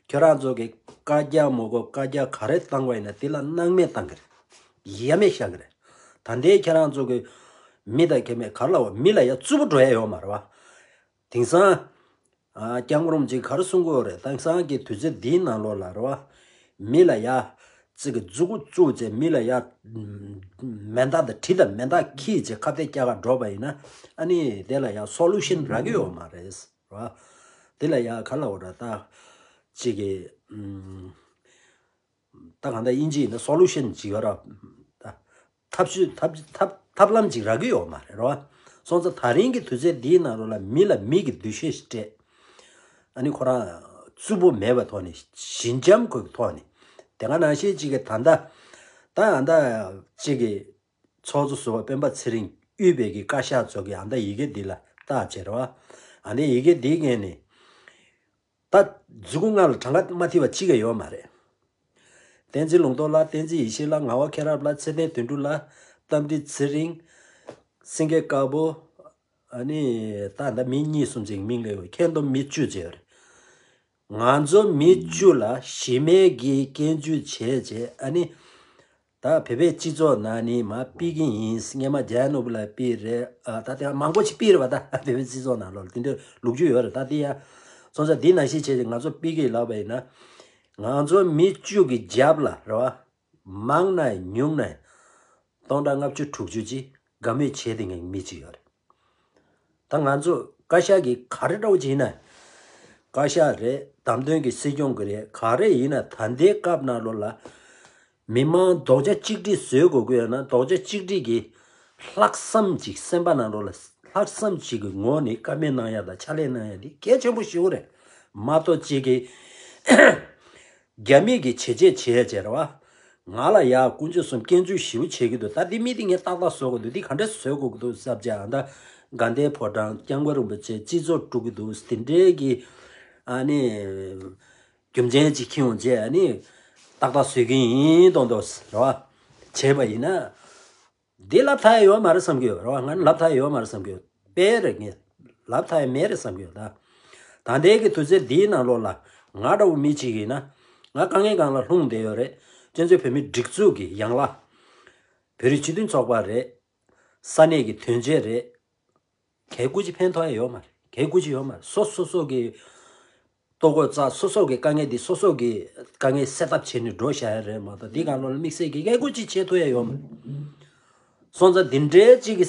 ཁྱོད་རང་ཚོ་གི་བཀའ་རྒྱ་མ་གོ་བཀའ་རྒྱ་ག་རེ་བཏང་བ་ཡིན་ན་འདི་ལ་སྣང་མེད་བཏང་གི་རེད། ཡ་མེད་བཞག་གི་རེད། ད་ལྟའི་ཁྱེད་རང་ཚོ་གི་མི་དང་ཁྱད་མེད་ག་ལ་བ། མི་ལ་ཡ་རྩུབ་པོ་འགྲོ་ཡ་ཡོད་མ་རེད་བ། དེང་སང་། ཨ། སྐྱབས་མགོན་རིན་པོ་ཆེས་ག་རེ་གསུང་གི་ཡོད་རེད། དེང་སང་གི་དུས་ཚོད་འདིའི་ནང་ལོགས་ལ་རེད་བ། མི་ལ་ཡ། ཅིག་གི་མཛུ་གུ་བཙུགས་བྱས་མི་ལ་ཡ། མེ་མདའ་དང་གྲི་དང་མེ་མདའ་འཁྱེར་བྱས་ཁ་གཏད་བཀྱག་ག་འགྲོ་བ་ཡིན་ན། ཨ་ནི་དེ་ལ་ཡ་སོ་ལུ་ཤན་རག་གི་ཡོད་མ་རེད་བ། དེ་ལ་ཡ་ག་ལ་འོ་ར་ད། ཅིག་གི། ཨུམ། ད་གང་ལྟར་དབྱིན་ཇི་ཡིན་ན་སོ་ལུ་ཤན་ཅིག་ཡོད་ར། ད་ཐབས་ཤེས། ཐབས་ཐབས་ཐབས་ལམ་ཅིག་རག་གི་ཡོད་མ་རེད་རོ། སོང་ཙང་ད་རིང་གི་དུས་ཚོད་འདིའི་ནང་ལོགས་ལ་མི་ལ་མི་གི་འདུ་ཤེས་ཤིག་སྤྲད། ཨ་ནི་ཁོ་རང་རྩུབ་པོ་མེད་པའི་ཐོག་ནས། ཞི་འཇམ་གྱི་ཐོག་ནས། དེ་ག་ནང་བཞིན་ཅིག་གི་ད་ལྟ། ད་ཨ་ད་ཅིག་གི་ཚོགས་གཙོ་ཟུར་པ་སྤེན་པ་ཚེ་རིང་དབུས་པའི་གི་བཀའ་ཤག་ཚོ་གི་ཨ་ད་ཡི་གེ་འདི་ལ་བལྟས་བྱས་རོ། ཨ་ནི་ཡི་གེ་འདིའི་ངོས་ནས། ད་མཛུ་གུ་ལྔ་ལ་གྲངས་ཀ་མ་ཐིག་པ་གཅིག་ཀྱང་ཡོད་མ་རེད། བསྟན་འཛིན་ལུང་རྟོགས་ལགས། བསྟན་འཛིན་ཡེ་ཤེས་ལགས། ངག་དབང་མཁྱེན་རབ་ལགས། ཚེ་བརྟན་དོན་གྲུབ་ལགས། རྟ་མགྲིན་ཚེ་རིང་། སེང་གེ་དཀར་པོ། ཨ་ནི་ད་ལྟ་མི་གཉིས་གསུམ་ཅིག་མིང་ལས་ཁྱོན་བསྡོམས་མི་བཅུ་བྱས་ཡོད་རེད། ང་ཚོ་མི་བཅུ་ལ་གཞི་མེད་ཀྱི་སྐྱོན་བརྗོད་བྱས་བྱས། ཨ་ནི། ད་བོད་པའི་སྤྱི་ཚོགས་ནང་ནས་མར་ཕུད་ཀྱི་ཡིན། སྔོན་མ་རྒྱལ་ཡོངས་ནོར་བུ་ལ་ཕུད་རེད། ཨ། ད་དེ་མང་པོ་ཞིག་ཕུད་རེད་པ། ད་བོད་པའི་སྤྱི་ཚོགས་ནང་ལོགས་ལ་དེ་འདྲའི་ལོ་རྒྱུས་ཡོད་རེད། ད་དེ་ཡ་སོང་ཙང་འདི་ནང་བཞིན་བྱས་ཏེ་ང་ཚོ་ཕུད་ཀྱི་ལབ་པ་ཡིན་ན། ང་ཚོ་མི་བཅུ་གི་རྒྱབ་ལ་རེད་བ། མང་ན་ཉུང་ན་སྟོང་ཕྲག་ལྔ་བཅུ་དྲུག་ཅུ་ཅིག་དགའ་མོས་བྱས་བསྡད་མཁན་མི་གཅིག་ཡོད་རེད། ད་ང་ཚོ་བཀའ་ཤག་གི་ག་རེ་འདྲ་བོ་ཅིག་ཡིན་ན། བཀའ་ཤག་རེད། བདམས་ཐོན་གྱི་སྲིད་སྐྱོང་གི་རེད། ག་རེ་ཡིན་ན་ད་ལྟའི་སྐབས་ནང་ལོགས་ལ་མི་མང་རྡོག་རྩ་གཅིག་སྒྲིལ་བཟོ་དགོས་ཀྱི་ཡོད་ན། རྡོག་རྩ་གཅིག་སྒྲིལ་གྱི་ལྷག་བསམ་ཅིག་སེམས་པ་ནང་ལོགས་ལ་ལྷག་བསམ་ཅིག་གི་ངོས་ནས་བཀའ་མོལ་གནང་ཡ་དང་ཕྱག་ལས་གནང་ཡ་དེ་གལ་ཆེན་པོ་ཞེ་པོ་རེད། མ་གཏོགས་གཅིག་གི་རྒྱ་མི་གི་བྱས་རྗེས་བྱས་བྱས་རེད་བ། ང་ལ་ཡ་དཀོན་མཆོག་གསུམ་སྐྱོན་འཛུགས་ཞེ་པོ་བྱེད་ཀྱི་འདུག་ད་འདི་མི་འདི་ངས་ཏག་ཏག་བཟོ་དགོས་འདུག་འདི་ག་འདྲ་བཟོ་དགོས་ཀྱི་འདུག་བསམ་བྱས། ཨ། ད་དགའ་ལྡན་ཕོ་བྲང་། སྐྱབས་མགོན་རིན་པོ་ཆེ་སྤྱི་ཚོགས་དཀྲུག་གི་འདུག་དེ་འདྲའི་གི། ཨ་ནི། རྒྱུ་མཚན་ཅིག་ཁྱེར་ཡོང་བྱས། ཨ་ནི། ཏག་ཏག་བཟོ་གི་ཡིན་མདོག་མདོག་རེད་བ། བྱས་པ་ཡིན་ན། འདི་ལབ་ཐག་ཡོད་མ་རེད་བསམ་གྱི་ཡོད་རེད་བ། ང་ནི་ལབ་ཐག་ཡོད་མ་རེད་བསམ་གྱི་ཡོད། དཔེ་རེད། ངས་ལབ་ཐག་མེད་རེད་བསམ་གྱི་ཡོད་ད། ད་ལྟའི་གི་དུས་ཚོད་འདིའི་ནང་ལོགས་ལ་ང་འདྲ་བོ་མི་གཅིག་ཡིན་ན། ང་དཀའ་ངལ་སྒང་ལ་ལྷུང་བསྡད་ཡོད་རེད། སྤྱི་ཚོགས་བོད་མིའི་སྒྲིག་འཛུགས་ཀྱི་ཡན་ལག་བོད་རིགས་སྤྱི་མཐུན་ཚོགས་པ་རེད། ས་གནས་ཀྱི་དོན་གཅོད་རེད། གལ་སྐུ་ཅི་ཕན་ཐོགས་ཡ་ཡོད་མ་རེད། གལ་སྐུ་ཅི་ཡོད་མ་རེད། སོ་སོ་སོ་གི་ལྟོ་གོས་བཙགས། སོ་སོ་གི་དཀའ་ངལ་འདི་སོ་སོ་གི་དཀའ་ངལ་སེལ་ཐབས་བྱས་ནས་འགྲོ་བཞག་ཡ་རེད་མ་གཏོགས། འདི་གང་ལོ་ལ་དམིགས་བསལ་གྱི་གལ་སྐུ་ཅི་བྱེད་ཐུབ་ཡ་ཡོད་མ་རེད། སོང་ཙང་འདི་འདྲའི་ཅིག་གི་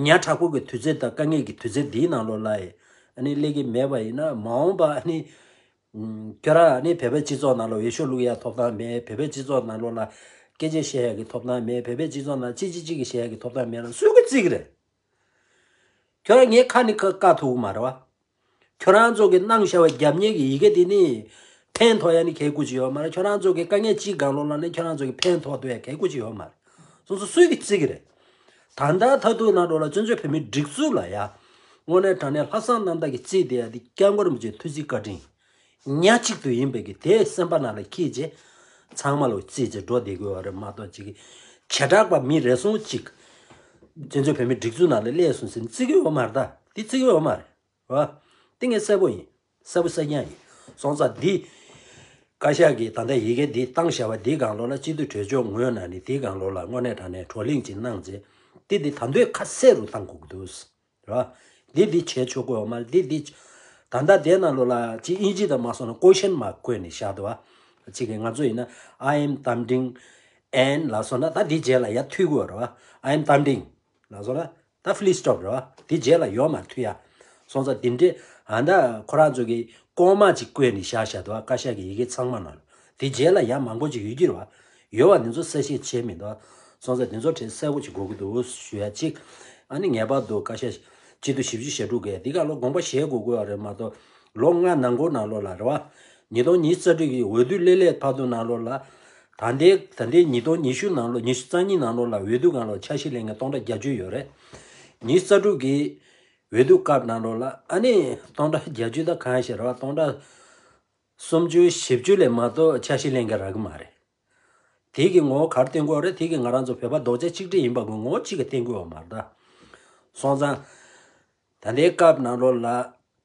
ཉག་ཕྲ་པོ་གི་དུས་ཚོད་དང་དཀའ་ངལ་གྱི་དུས་ཚོད་འདིའི་ནང་ལོགས་ལ་ཡི་ ཨ་ནི་སླེབས་ཀྱི་མེད་པ་ཡིན་ན། མ་འོངས་པ་ཨ་ནི་ཁྱོད་རང་ཨ་ནི་བོད་པའི་སྤྱི་ཚོགས་ནང་ལ་འོས་ཤོག་བླུག་ཡ་ཐོབ་ཐང་མེད། བོད་པའི་སྤྱི་ཚོགས་ནང་ལོགས་ལ་སྐད་ཆ་བཤད་ཡ་གི་ཐོབ་ཐང་མེད། བོད་པའི་སྤྱི་ཚོགས་ནང་ཅི་ཅི་ཅི་གི་བཤད་ཡ་གི་ཐོབ་ཐང་མེད་ལ་སུས་གི་བརྩི་གི་རེད། ཁྱོད་རང་ངའི་ཁ་ནི་བཀག་ཐུབ་གི་མ་རེད་བ། ཁྱོད་རང་ཚོ་གི་གནང་བཞག་པའི་རྒྱབ་གཉེར་གི་ཡི་གེ་དེ་ནི་ཕན་ཐོགས་ཡ་ནི་གལ་དགོས་ཅིག་ཡོད་མ་རེད། ཁྱོད་རང་ཚོ་གི་དཀའ་ངལ་ཅིག་སྒང་ལོགས་ལ་ནི་ཁྱོད་རང་ཚོ་གི་ཕན་ཐོགས་ཐུབ་ཡ་གལ་དགོས་ཅིག་ཡོད་མ་རེད། སོ་སོ་སུས་གི་བརྩི་གི་རེད། ད་ལྟ་མཐར་ཐུག་ནང་ལོགས་ལ་བཙན་བྱོལ་བོད་མིའི་སྒྲིག་འཛུགས་ལ་ཡ་དངོས་གནས་དྲང་གནས་ལྷག་བསམ་རྣམ་དག་གི་བརྩིས་བསྡད་ཡ་དེ་སྐྱབས་མགོན་རིན་པོ་ཆེའི་ཐུགས་རྗེ་བཀའ་དྲིན་ཉག་གཅིག་ཏུ་ཡིན་པའི་གི་དེ་སེམས་པ་ནང་ལ་འཁྱེར་བྱས་ཚང་མ་ལ་བརྩིས་བྱས་འགྲོ་བསྡད་དགོས་པ་རེད་མ་གཏོགས། ཅིག་བྱེ་བྲག་པ་མི་རེ་ཟུང་ཅིག་བཙན་བྱོལ་བོད་མིའི་སྒྲིག་འཛུགས་ནང་ལ་སླེབས་སོང་ཟེར་ནས་བརྩི་གི་ཡོད་མ་རེད། ད་དེ་བརྩི་གི་ཡོད་མ་རེད་བ། དེ་ངས་གསལ་པོ་ཡིན། གསལ་པོ་གསལ་རྐྱང་ཡིན། སོང་ཙང་འདི་བཀའ་ཤག་གིས་ད་ལྟ་ཡི་གེ་འདི་བཏང་བཞག་པ་འདི་སྒང་ལོགས་ལ་སྤྱི་འཐུས་གྲོས་ཆོད་ངོས་ནས་ནི་དེའི་སྒང་ལོགས་ལ་དངོས་གནས་དྲང་གནས་བགྲོ་གླེང་ཅིག་གནང་རྗེས་དེ་འདི་ད་འདོད་ཁ་གསལ་རུ་བཏང་དགོས་ཀྱི་འདུག་རེད་བ། འདི་འདི་བྱས་ཆོག་གི་ཡོད་མ་རེད། འདི་འདི་ད་ལྟ་དེ་ནང་ལོགས་ལ་ཅིག་དབྱིན་ཇི་དང་མ་སོང་ན་ཀོ་ཤན་མར་བཀོད་ནས་བཞག་འདུག་བ། ཅིག་གི་ང་ཚོ་ཡིན་ན་I am Thamrin and ལབ་སོང་ན་ད་འདི་རྗེས་ལ་ཡར་མཐུད་དགོས་རེད་བ། I am Thamrin ལབ་སོང་ན་ད་ཕུ་ལི་སི་ཊོབ་རེད་བ། དེ་རྗེས་ལ་ཡོད་མ་མཐུད་ཡ། སོང་ཙང་དེ་འདྲས་ཨ་ད་ཁོ་རང་ཚོ་གི་ལྐོག་མ་ཅིག་བཀོད་ནས་བཞག་བཞག་འདུག་བ། བཀའ་ཤག་གི་ཡི་གེ་ཚང་མ་ནང་ལ་དེ་རྗེས་ལ་ཡང་མང་པོ་ཅིག་ཡོད་ཀྱི་རེད་བ། ཡོད་བ་འདི་ཚོ་གསལ་བཤད་བྱས་མི་འདུག་སོང་ཙང་འདི་ཚོ་དྲན་གསལ་པོ་ཅིག་དགོས་ཀྱི་འདུག་ཞུ་ཡ་གཅིག་ཨ་ནི་ངེས་པར་དུ་བཀའ་ཤག་སྤྱི་འཐུས་བཞི་བཅུ་ཞེ་དྲུག་གིས་འདི་ག་ལོ་དགོངས་པ་བཞེས་དགོས་དགོས་བ་རེད་མ་གཏོགས། ལོ་ལྔ་ནང་འཁོད་ནང་ལོགས་ལ་རེད་བ། ཉིས་སྟོང་ཉི་ཤུ་རྩ་དྲུག་གི་འོས་བསྡུ་སླེབས་སླེབས་བར་དུ་ནང་ལོགས་ལ། ད་ལྟའི་ད་ལྟའི་ཉིས་སྟོང་ཉི་ཤུ་ནང་ལོགས་ཉི་ཤུ་རྩ་གཉིས་ནང་ལོགས་ལ་འོས་བསྡུ་སྒང་ལ་འཆར་གཞི་ལེན་མཁན་སྟོང་ཕྲག་བརྒྱད་ཅུ་ཡོད་རེད། ཉི་ཤུ་རྩ་དྲུག་གི་འོས་བསྡུ་སྐབས་ནང་ལོགས་ལ་ཨ་ནི་སྟོང་ཕྲག་བརྒྱད་ཅུ་ད་གང་ཞིག་རེད་བ། སྟོང་ཕྲག་སུམ་ཅུ་བཞི་བཅུ་ལས་མ་གཏོགས་འཆར་གཞི་ལེན་མཁན་རག་གི་མ་རེད། དེ་གི་ངོ་བོ་ག་རེ་བསྟན་དགོས་རེད། དེ་གི་ང་རང་ཚོ་བོད་པ་རྡོག་རྩ་གཅིག་སྒྲིལ་ཡིན་པ་གི་ངོ་བོ་གཅིག་གི་བསྟན་དགོས་བ་མ་རེད་ད། སོང་ཙང་། ད་ལྟའི་སྐབས་ནང་ལོགས་ལ་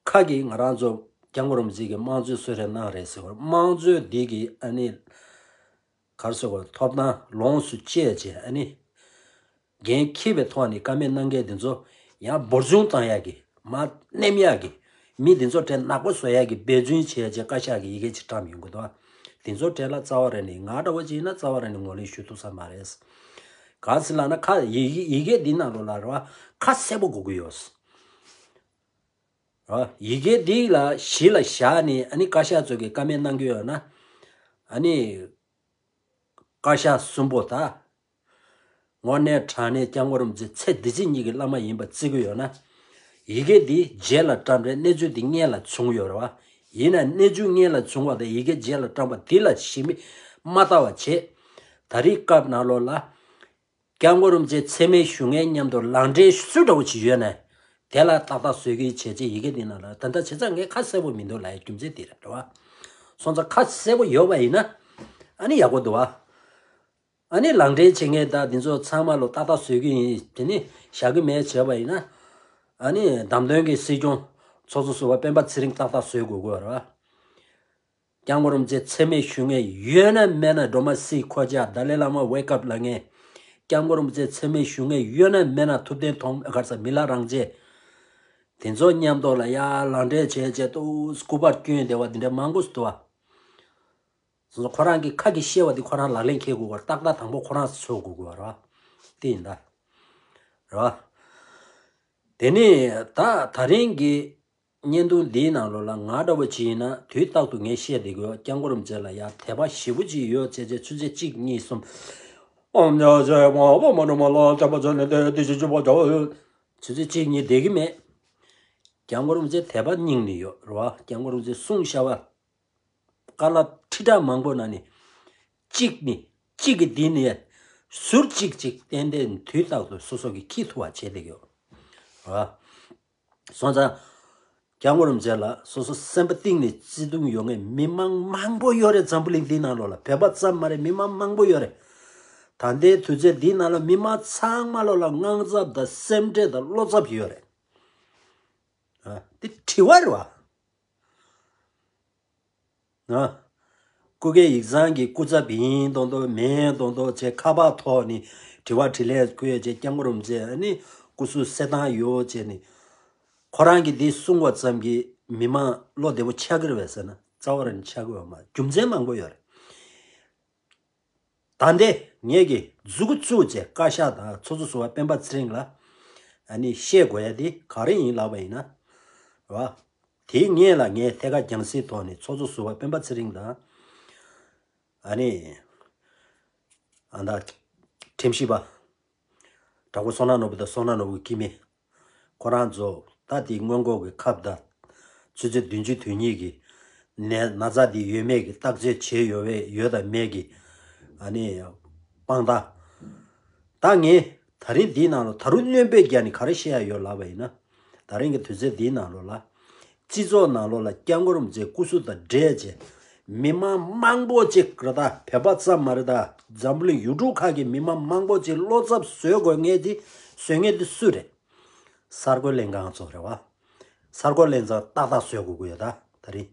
ཁ་གི་ང་རང་ཚོ་སྐྱབས་མགོན་རིན་པོ་ཆེ་གི་དམངས་གཙོའི་གསོལ་རས་གནང་རེད་ཟེར་བ། དམངས་གཙོའི་འདི་གི་ཨ་ནི་ག་རེ་ཟེར་བ། ཐོབ་ཐང་ལོངས་སུ་སྤྱད་བྱས་ཨ་ནི་འགན་འཁྱེར་བའི་ཐོག་ནས་བཀའ་མོལ་གནང་མཁན་འདི་ཚོ་ཡང་འབོར་ཆུང་བཏང་ཡག་གི་མར་མནན་ཡག་གི་མི་འདི་ཚོ་གྲས་ནག་པོ་བཟོ་ཡག་གི་འབད་བརྩོན་བྱས་བྱས་བཀའ་ཤག་གི་ཡི་གེ་ཅིག་བཀྲམ་ཡོང་གི་འདུག་འདི་ཚོ་གྲས་ལ་རྩ་བ་རེ་ནས་ང་འདྲ་བོ་ཅིག་ཡིན་ན་རྩ་བ་རེ་ནས་ངོས་ལེན་ཞུ་ཐུབ་ས་མ་རེད། ག་ཟེར་ལབ་ན་ཁ་ཡི་གེ་ཡི་གེ་འདི་ནང་ལོགས་ལ་རེད་བ། ཁ་གསལ་པོ་དགོས་ཀྱི་ཡོད། རེད་བ། ཡི་གེ་འདི་ལ་གཞི་ལ་བཞག་ནས་ཨ་ནི་བཀའ་ཤག་ཚོ་གི་བཀའ་མོལ་གནང་གི་ཡོད་ན། ཨ་ནི་བཀའ་ཤག་གསུམ་པོ་ད། དངོས་གནས་དྲང་གནས་སྐྱབས་མགོན་རིན་པོ་ཆེ་ཚེ་འདི་ཕྱི་གཉིས་ཀྱི་བླ་མ་ཡིན་པ་བརྩི་གི་ཡོད་ན། ཡི་གེ་འདི་རྗེས་ལ་བཀྲམ་རེད། གནས་ཚུལ་འདི་སྔོན་ལ་བྱུང་ཡོད་རེད་བ། ཡིན་ན་གནས་ཚུལ་སྔོན་ལ་བྱུང་བ་དང་ཡི་གེ་རྗེས་ལ་བཀྲམ་པ་འདི་ལ་གཞི་མ་ལྟ་བ་བྱས། ད་རེས་སྐབས་ནང་ལོགས་ལ། སྐྱབས་མགོན་རིན་པོ་ཆེ་མཚན་སྨད་ཞུ་མཁན་མཉམ་དུ་ལག་འབྲེལ་སུ་འདྲ་བོ་ཅིག་ཡོད་ན། དེ་ལ་ཏག་ཏག་བཟོ་གི་བྱས་རྗེས་ཡི་གེ་འདི་ནང་ལ་ད་ལྟ་བྱས་ཙང་ངས་ཁ་གསལ་པོ་མི་འདུག་ལབ་ཡ་རྒྱུ་མཚན་དེ་རེད་བ། སོང་ཙང་ཁ་གསལ་པོ་ཡོད་པ་ཡིན་ན། ཨ་ནི་ཡག་པོ་འདུག་བ། ཨ་ནི་ལག་འབྲེལ་བྱེད་མཁན་དང་འདི་ཚོ་ཚང་མ་ལོ་ཏག་ཏག་བཟོ་གི་ཡིན། དེ་ནི་བཞག་གི་མེད་བྱས་པ་ཡིན་ན། ཨ་ནི་བདམས་ཐོན་གྱི་སྲིད་སྐྱོང་ཚོགས་གཙོ་ཟུར་པ་སྤེན་པ་ཚེ་རིང་ཏག་ཏག་བཟོ་དགོས་དགོས་རེད་བ། སྐྱབས་མགོན་རིན་པོ་ཆེ་མཚན་སྨད་ཞུ་མཁན་ཡོད་ན་མེད་ན། སྒྲོལ་མ་སྲས་ཁོ་ཅག་ཏཱ་ལའི་བླ་མ་wake up ལབ་མཁན། སྐྱབས་མགོན་རིན་པོ་ཆེ་མཚན་སྨད་ཞུ་མཁན་ཡོད་ན་མེད་ན། ཐུབ་བསྟན་ཐོགས་མེད་ག་རེ་ཟེར་མི་ལ་རང་རྗེ། དེ་ཚོ་མཉམ་དུ་ལ་ཡ་ལག་འབྲེལ་བྱས་བྱས་ཏོ་སྐུ་པར་བསྐྱོན་བསྡད་པ་འདི་འདྲ་མང་པོ་ཞིག་འདུག་བ། སོ་སོ་ཁོ་རང་གི་ཁ་གི་བཤད་པ་འདི་ཁོ་རང་ལག་ལེན་འཁེལ་དགོས་པ། ཏག་ཏག་དང་པོ་ཁོ་རང་ཚོ་དགོས་དགོས་པ་རེད་བ། དེ་ཡིན་ད། རེད་བ། དེ་ནས་ད་ད་རིང་གི་བརྙན་ཐུང་འདིའི་ནང་ལོགས་ལ་ང་འདྲ་བོ་ཅིག་ཡིན་ན་དུས་རྟག་ཏུ་ངས་བཤད་བསྡད་དགོས། སྐྱབས་མགོན་རིན་པོ་ཆེ་ལ་ཡ་དད་པ་ཞེ་པོ་ཅིག་ཡོད་བྱས་བྱས་ཆུ་ཚོད་གཅིག་གཉིས་གསུམ། ཨོམ་ཉོ་ཆེ་མ་བོ་མ་ནུ་མ་ལོ་ཙམ་པ་ཚོ་ནི་དེ་དེ་ཅི་ཅི་པོ་ཅོ། ཆུ་ཚོད་གཅིག་གཉིས་བསྡད་ཀྱི་མེད། སྐྱབས་མགོན་རིན་པོ་ཆེ་དད་པ་སྙིང་ནས་ཡོད་རེད་བ། སྐྱབས་མགོན་རིན་པོ་ཆེ་གསུང་བཤད་པ། བཀའ་སློབ་ཁྲི་ཕྲག་མང་པོ་ནང་ནས་གཅིག་ནི་གཅིག་གི་འདི་ནས་ཟུར་གཅིག་གཅིག་ཏན་ཏན་དུས་རྟག་ཏུ་སོ་སོ་གིས་ཁྱེར་ཐུབ་པ་བྱས་བསྡད་ཡོད། རེད་བ། སོང་ཙང་། སྐྱབས་མགོན་རིན་པོ་ཆེ་ལ་སོ་སོ་སེམས་པ་གཏིང་ནས་བརྩེ་དུང་ཡོད་མཁན་མི་མང་མང་པོ་ཡོད་རེད། འཛམ་བུ་གླིང་འདིའི་ནང་ལོགས་ལ་བོད་པ་ཙམ་མ་རེད། མི་མང་མང་པོ་ཡོད་རེད། ད་ལྟའི་དུས་ཚོད་འདིའི་ནང་ལ་མི་མང་ཚང་མ་ལོགས་ལ་དངངས་འཚབ་དང་སེམས་ཁྲལ་དང་བློ་འཚབ་ཡོད་རེད། ཨ། འདི་དྲི་བ་རེད་བ། ཨ། སྐུ་སྒེར་ཡིག་ཚང་གི་སྐུ་ཚབ་ཡིན་མདོག་མདོག་མིན་མདོག་མདོག་བྱས་ཁ་པར་ཐོག་ནས་དྲི་བ་དྲིས་ལན་བཀོད་བྱས། སྐྱབས་མགོན་རིན་པོ་ཆེ་ཨ་ནི་སྐུ་གཟུགས་གསལ་ཐང་ཡོད་བྱས་ནས་ཁོ་རང་གིས་འདི་གསུང་བ་ཙམ་གྱིས་མི་མང་བློ་བདེ་པོ་ཆགས་ཀྱི་རེད་པས་ཟེར་ན་རྩ་བ་རང་ཆགས་ཀྱི་ཡོད་མ་རེད། རྒྱུ་མཚན་མང་པོ་ཡོད་རེད། ད་ལྟའི་ངེད་ཀྱིས་མཛུབ་གུ་བཙུགས་བྱས་བཀའ་ཤག་དང་ཚོགས་གཙོ་ཟུར་པ་སྤེན་པ་ཚེ་རིང་ལ་ཨ་ནི་བཤད་དགོས་ཡ་དེ་ག་རེ་ཡིན་ལབ་པ་ཡིན་ན། རེད་བ། དེའི་སྔོན་ལ་ངས་ཐད་ཀར་རྒྱང་སྲིང་ཐོག་ནས་ཚོགས་གཙོ་ཟུར་པ་སྤེན་པ་ཚེ་རིང་དང་། ཨ་ནི། ཨ་ད། ཁྲིམས་ཞིབ་པ། དྲག་པོ་བསོད་ནམས་ནོར་བུ་དང་བསོད་ནམས་ནོར་བུའི་སྐྱེ་དམན། ཁོ་རང་ཚོ་ད་དེའི་སྔོན་འགོག་གི་ཁབ་དང་། ཆུ་ཚོད་བདུན་ཅུ་དོན་གཉིས་ཀྱི་ནད་ན་ཚ་དེ་ཡོད་མེད་ཀྱི་བརྟག་དཔྱད་བྱས་ཡོད་པས་ཡོད་དང་མེད་ཀྱི། ཨ་ནི། དཔང་རྟགས། ད་ངས་ད་རིང་འདིའི་ནང་ལ་ད་རུང་སྣོན་པ་རྒྱག་ནས་ག་རེ་བཤད་ཡ་ཡོད་ལབ་པ་ཡིན་ན། ད་རིང་གི་དུས་ཚོད་འདིའི་ནང་ལོགས་ལ། སྤྱི་ཚོགས་ནང་ལོགས་ལ་སྐྱབས་མགོན་རིན་པོ་ཆེའི་སྐུ་གཟུགས་དང་འབྲེལ་བྱས། མི་མང་མང་པོ་ཅིག་རེད་ད། བོད་པ་ཙམ་མ་རེད་ད། འཛམ་བུ་གླིང་ཡུལ་གྲུ་ཁག་གི་མི་མང་མང་པོ་ཅིག་བློ་འཚབ་བཟོ་དགོས་མཁན་དེ། བཟོ་མཁན་དེ་སུ་རེད། གསར་འགོད་ལྷན་ཁང་ཚོ་རེད་བ། གསར་འགོད་ལྷན་ཚོགས་ཏག་ཏག་བཟོ་དགོས་ཀྱི་ཡོད་ད་ད་རིང་།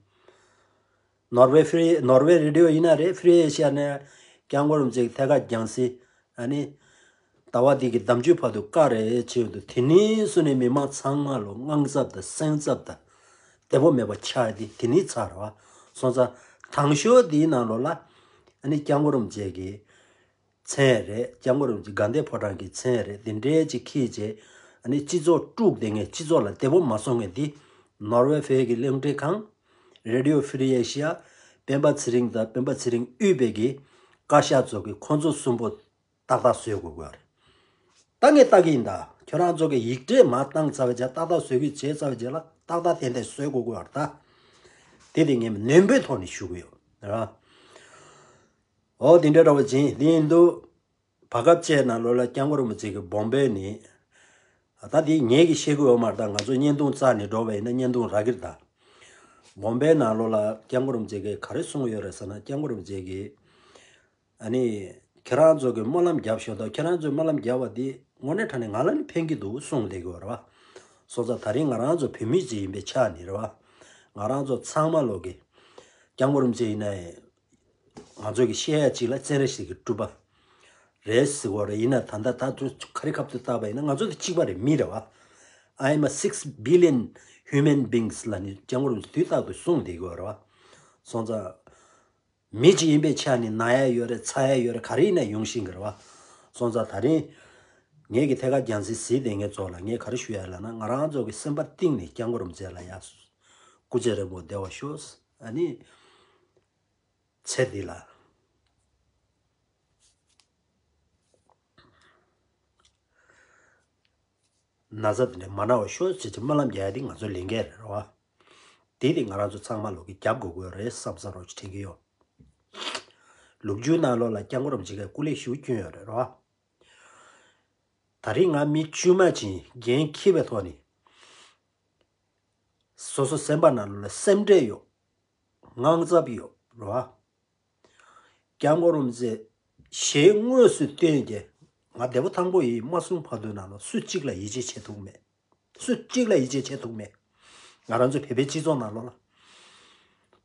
ནོར་ཝེ་ཕི་རི་ནོར་ཝེ་རེ་ཌི་ཡོ་ཡིན་ན་རེད། ཕི་རི་ཨེ་ཤི་ཡ་ནས་སྐྱབས་མགོན་རིན་པོ་ཆེ་གི་ཐད་ཀར་རྒྱང་སྲིང་། ཨ་ནི། ཟླ་བ་འདི་གི་ཟླ་མཇུག་བར་དུ་བཀའ་རེ་ཆེ་ཡོད་འདུག་དེ་ནས་བཟུང་ནས་མི་མང་ཚང་མ་ལོ་དངངས་འཚབ་དང་སེམས་འཚབ་དང་། བདེ་པོ་མེད་པ་ཆགས་ཏེ་དེ་ནས་ཚར་བ། སོང་ཙང་དང་ཤོས་འདིའི་ནང་ལོགས་ལ། ཨ་ནི་སྐྱབས་མགོན་རིན་པོ་ཆེ་གི་མཚན་རེད། སྐྱབས་མགོན་རིན་པོ་ཆེ་དགའ་ལྡན་ཕོ་བྲང་གི་མཚན་རེད། དེ་འདྲའི་ཅིག་འཁྱེར་བྱས། ཨ་ནི་སྤྱི་ཚོགས་དཀྲུགས་བསྡད་མཁན། སྤྱི་ཚོགས་ལ་བདེ་པོ་མ་སོང་མཁན་འདི། ནོར་ཝེ་བོད་ཀྱི་རླུང་འཕྲིན་ཁང་། རེ་ཌི་ཡོ་ཕི་རི་ཨེ་ཤི་ཡ། སྤེན་པ་ཚེ་རིང་དང་སྤེན་པ་ཚེ་རིང་དབུས་པའི་གི་བཀའ་ཤག་ཚོ་གི་ཁོང་ཚོ་གསུམ་པོ་ཏག་ཏག་བཟོས་དགོས་དགོས་རེད། ད་ངས་ལྟ་གི་ཡིན་ད། ཁྱོད་རང་ཚོ་གི་ཡིག་ཕྲེང་མར་བཏང་ཚར་བའི་རྗེས། ཏག་ཏག་བཟོས་གི་བྱས་ཚར་བའི་རྗེས་ལ་ཏག་ཏག་ཏན་ཏན་བཟོས་དགོས་དགོས་རེད་ད། དེ་དེ་ངས་ནན་པོའི་ཐོག་ནས་ཞུ་གི་ཡོད་རེད། འོ་དེ་འདྲ་འདྲ་བོ་ཅིག་དེ་ཡིན་དུས། བར་སྐབས་བཅས་ནང་ལོགས་ལ་སྐྱབས་མགོན་རིན་པོ་ཆེ་གིས་བོམ་བེ་ནས། ད་དེ་ངས་ཀྱིས་བཤད་ཀྱི་ཡོད་མ་རེད་ད། ང་ཚོ་བརྙན་ཐུང་བཙལ་ནས་འགྲོ་བ་ཡིན་ན་བརྙན་ཐུང་རག་གི་རེད་ད། བོམ་བེ་ནང་ལོགས་ལ་སྐྱབས་མགོན་རིན་པོ་ཆེ་གིས་ག་རེ་གསུངས་ཡོད་རེད་ཟེར་ན། སྐྱབས་མགོན་རིན་པོ་ཆེ་གིས། ཨ་ནི། ཁྱེད་རང་ཚོ་གིས་སྨོན་ལམ་རྒྱབ་ཤོག་དང་། ཁྱེད་རང་ཚོས་སྨོན་ལམ་རྒྱབ་པ་དེ་དངོས་གནས་དྲང་གནས་ང་ལ་ནི་ཕན་གྱི་འདུག་གསུངས་བསྡད་ཀྱི་ཡོད་རེད་བ། སོང་ཙང་ད་རིང་ང་རང་ཚོ་བོད་མི་ཅིག་ཡིན་པའི་ཆ་ནས་རེད་བ། ང་རང་ཚོ་ཚང་མ་ལོག་གི། སྐྱབས་མགོན་རིན་པོ་ཆེ་ཡིན་ན། ང་ཚོ་གི་བཤད་ཡ་གཅིག་ལ་སྤྱན་རས་གཟིགས་ཀྱི་སྤྲུལ་པ་རེད་ཟེར་བ་རེད། ཡིན་ན་ད་ལྟ་ད་དུང་ག་རེ་ཁ་ཐུག་བཏགས་པ་ཡིན་ན། ང་ཚོ་དེ་གཅིག་པ་རེད། མི་རེད་བ། I am a six billion human beings ལབ་ནས་སྐྱབས་མགོན་རིན་པོ་ཆེ་དུས་རྟག་ཏུ་གསུངས་བསྡད་ཀྱི་ཡོད་རེད་བ། སོང་ཙང་མི་གཅིག་ཡིན་པའི་ཆ་ནས་ན་ཡ་ཡོད་རེད། ཚ་ཡ་ཡོད་རེད། ག་རེ་ཡིན་ན་ཡོང་བཞིན་གྱི་རེད་བ། སོང་ཙང་ད་རིང་ངེད་ཀྱི་ཐད་ཀར་རྒྱང་སྲིང་གཟིགས་བསྡད་མཁན་ཚོ་ལ་ངས་ག་རེ་ཞུ་ཡ་ལབ་ན། ང་རང་ཚོ་གི་སེམས་པ་གཏིང་ནས་སྐྱབས་མགོན་རིན་པོ་ཆེ་ལ་ཡ། སྐུ་ཚེ་རིང་པོ་བདེ་བར་ཤོག་ཨ་ནི། ཚེ་འདི་ལ་ན་ཚ་འདི་འདྲ་མ་ན་བར་ཤོག་ཅེས་ཀྱི་སྨོན་ལམ་རྒྱག་ཡ་འདི་ང་ཚོའི་ལས་འགན་རེད་བ། དེ་དེ་ང་རང་ཚོ་ཚང་མ་ལོག་གི་རྒྱབ་དགོས་དགོས་རེད་བསམ་བསམ་རོགས་ཅིག་དྲན་གྱི་ཡོད། ལོ་རྒྱུས་ནང་ལོགས་ལ་སྐྱབས་མགོན་རིན་པོ་ཆེ་གིས་སྐུ་ལས་ཞེ་པོ་བསྐྱོན་ཡོད་རེད་བ། ད་རིང་ང་མི་དཀྱུས་མ་ཅིག་འགན་འཁྱེར་བའི་ཐོག་ནས། སོ་སོ་སེམས་པ་ནང་ལོགས་ལ་སེམས་ཁྲལ་ཡོད། དངངས་འཚབ་ཡོད་རེད་བ། སྐྱབས་མགོན་རིན་པོ་ཆེ་ཞལ་དངོས་སུ་བསྟན་རྗེས། ང་བདེ་པོ་ཐང་པོ་ཡིན་མ་གསུངས་བར་དུ་ནང་ལོགས་སུ་གཅིག་ལ་ཡིད་ཆེས་བྱེད་ཐུབ་མེད། སུ་གཅིག་ལ་ཡིད་ཆེས་བྱེད་ཐུབ་མེད། ང་རང་ཚོ་བོད་པའི་སྤྱི་ཚོགས་ནང་ལོགས་ལ།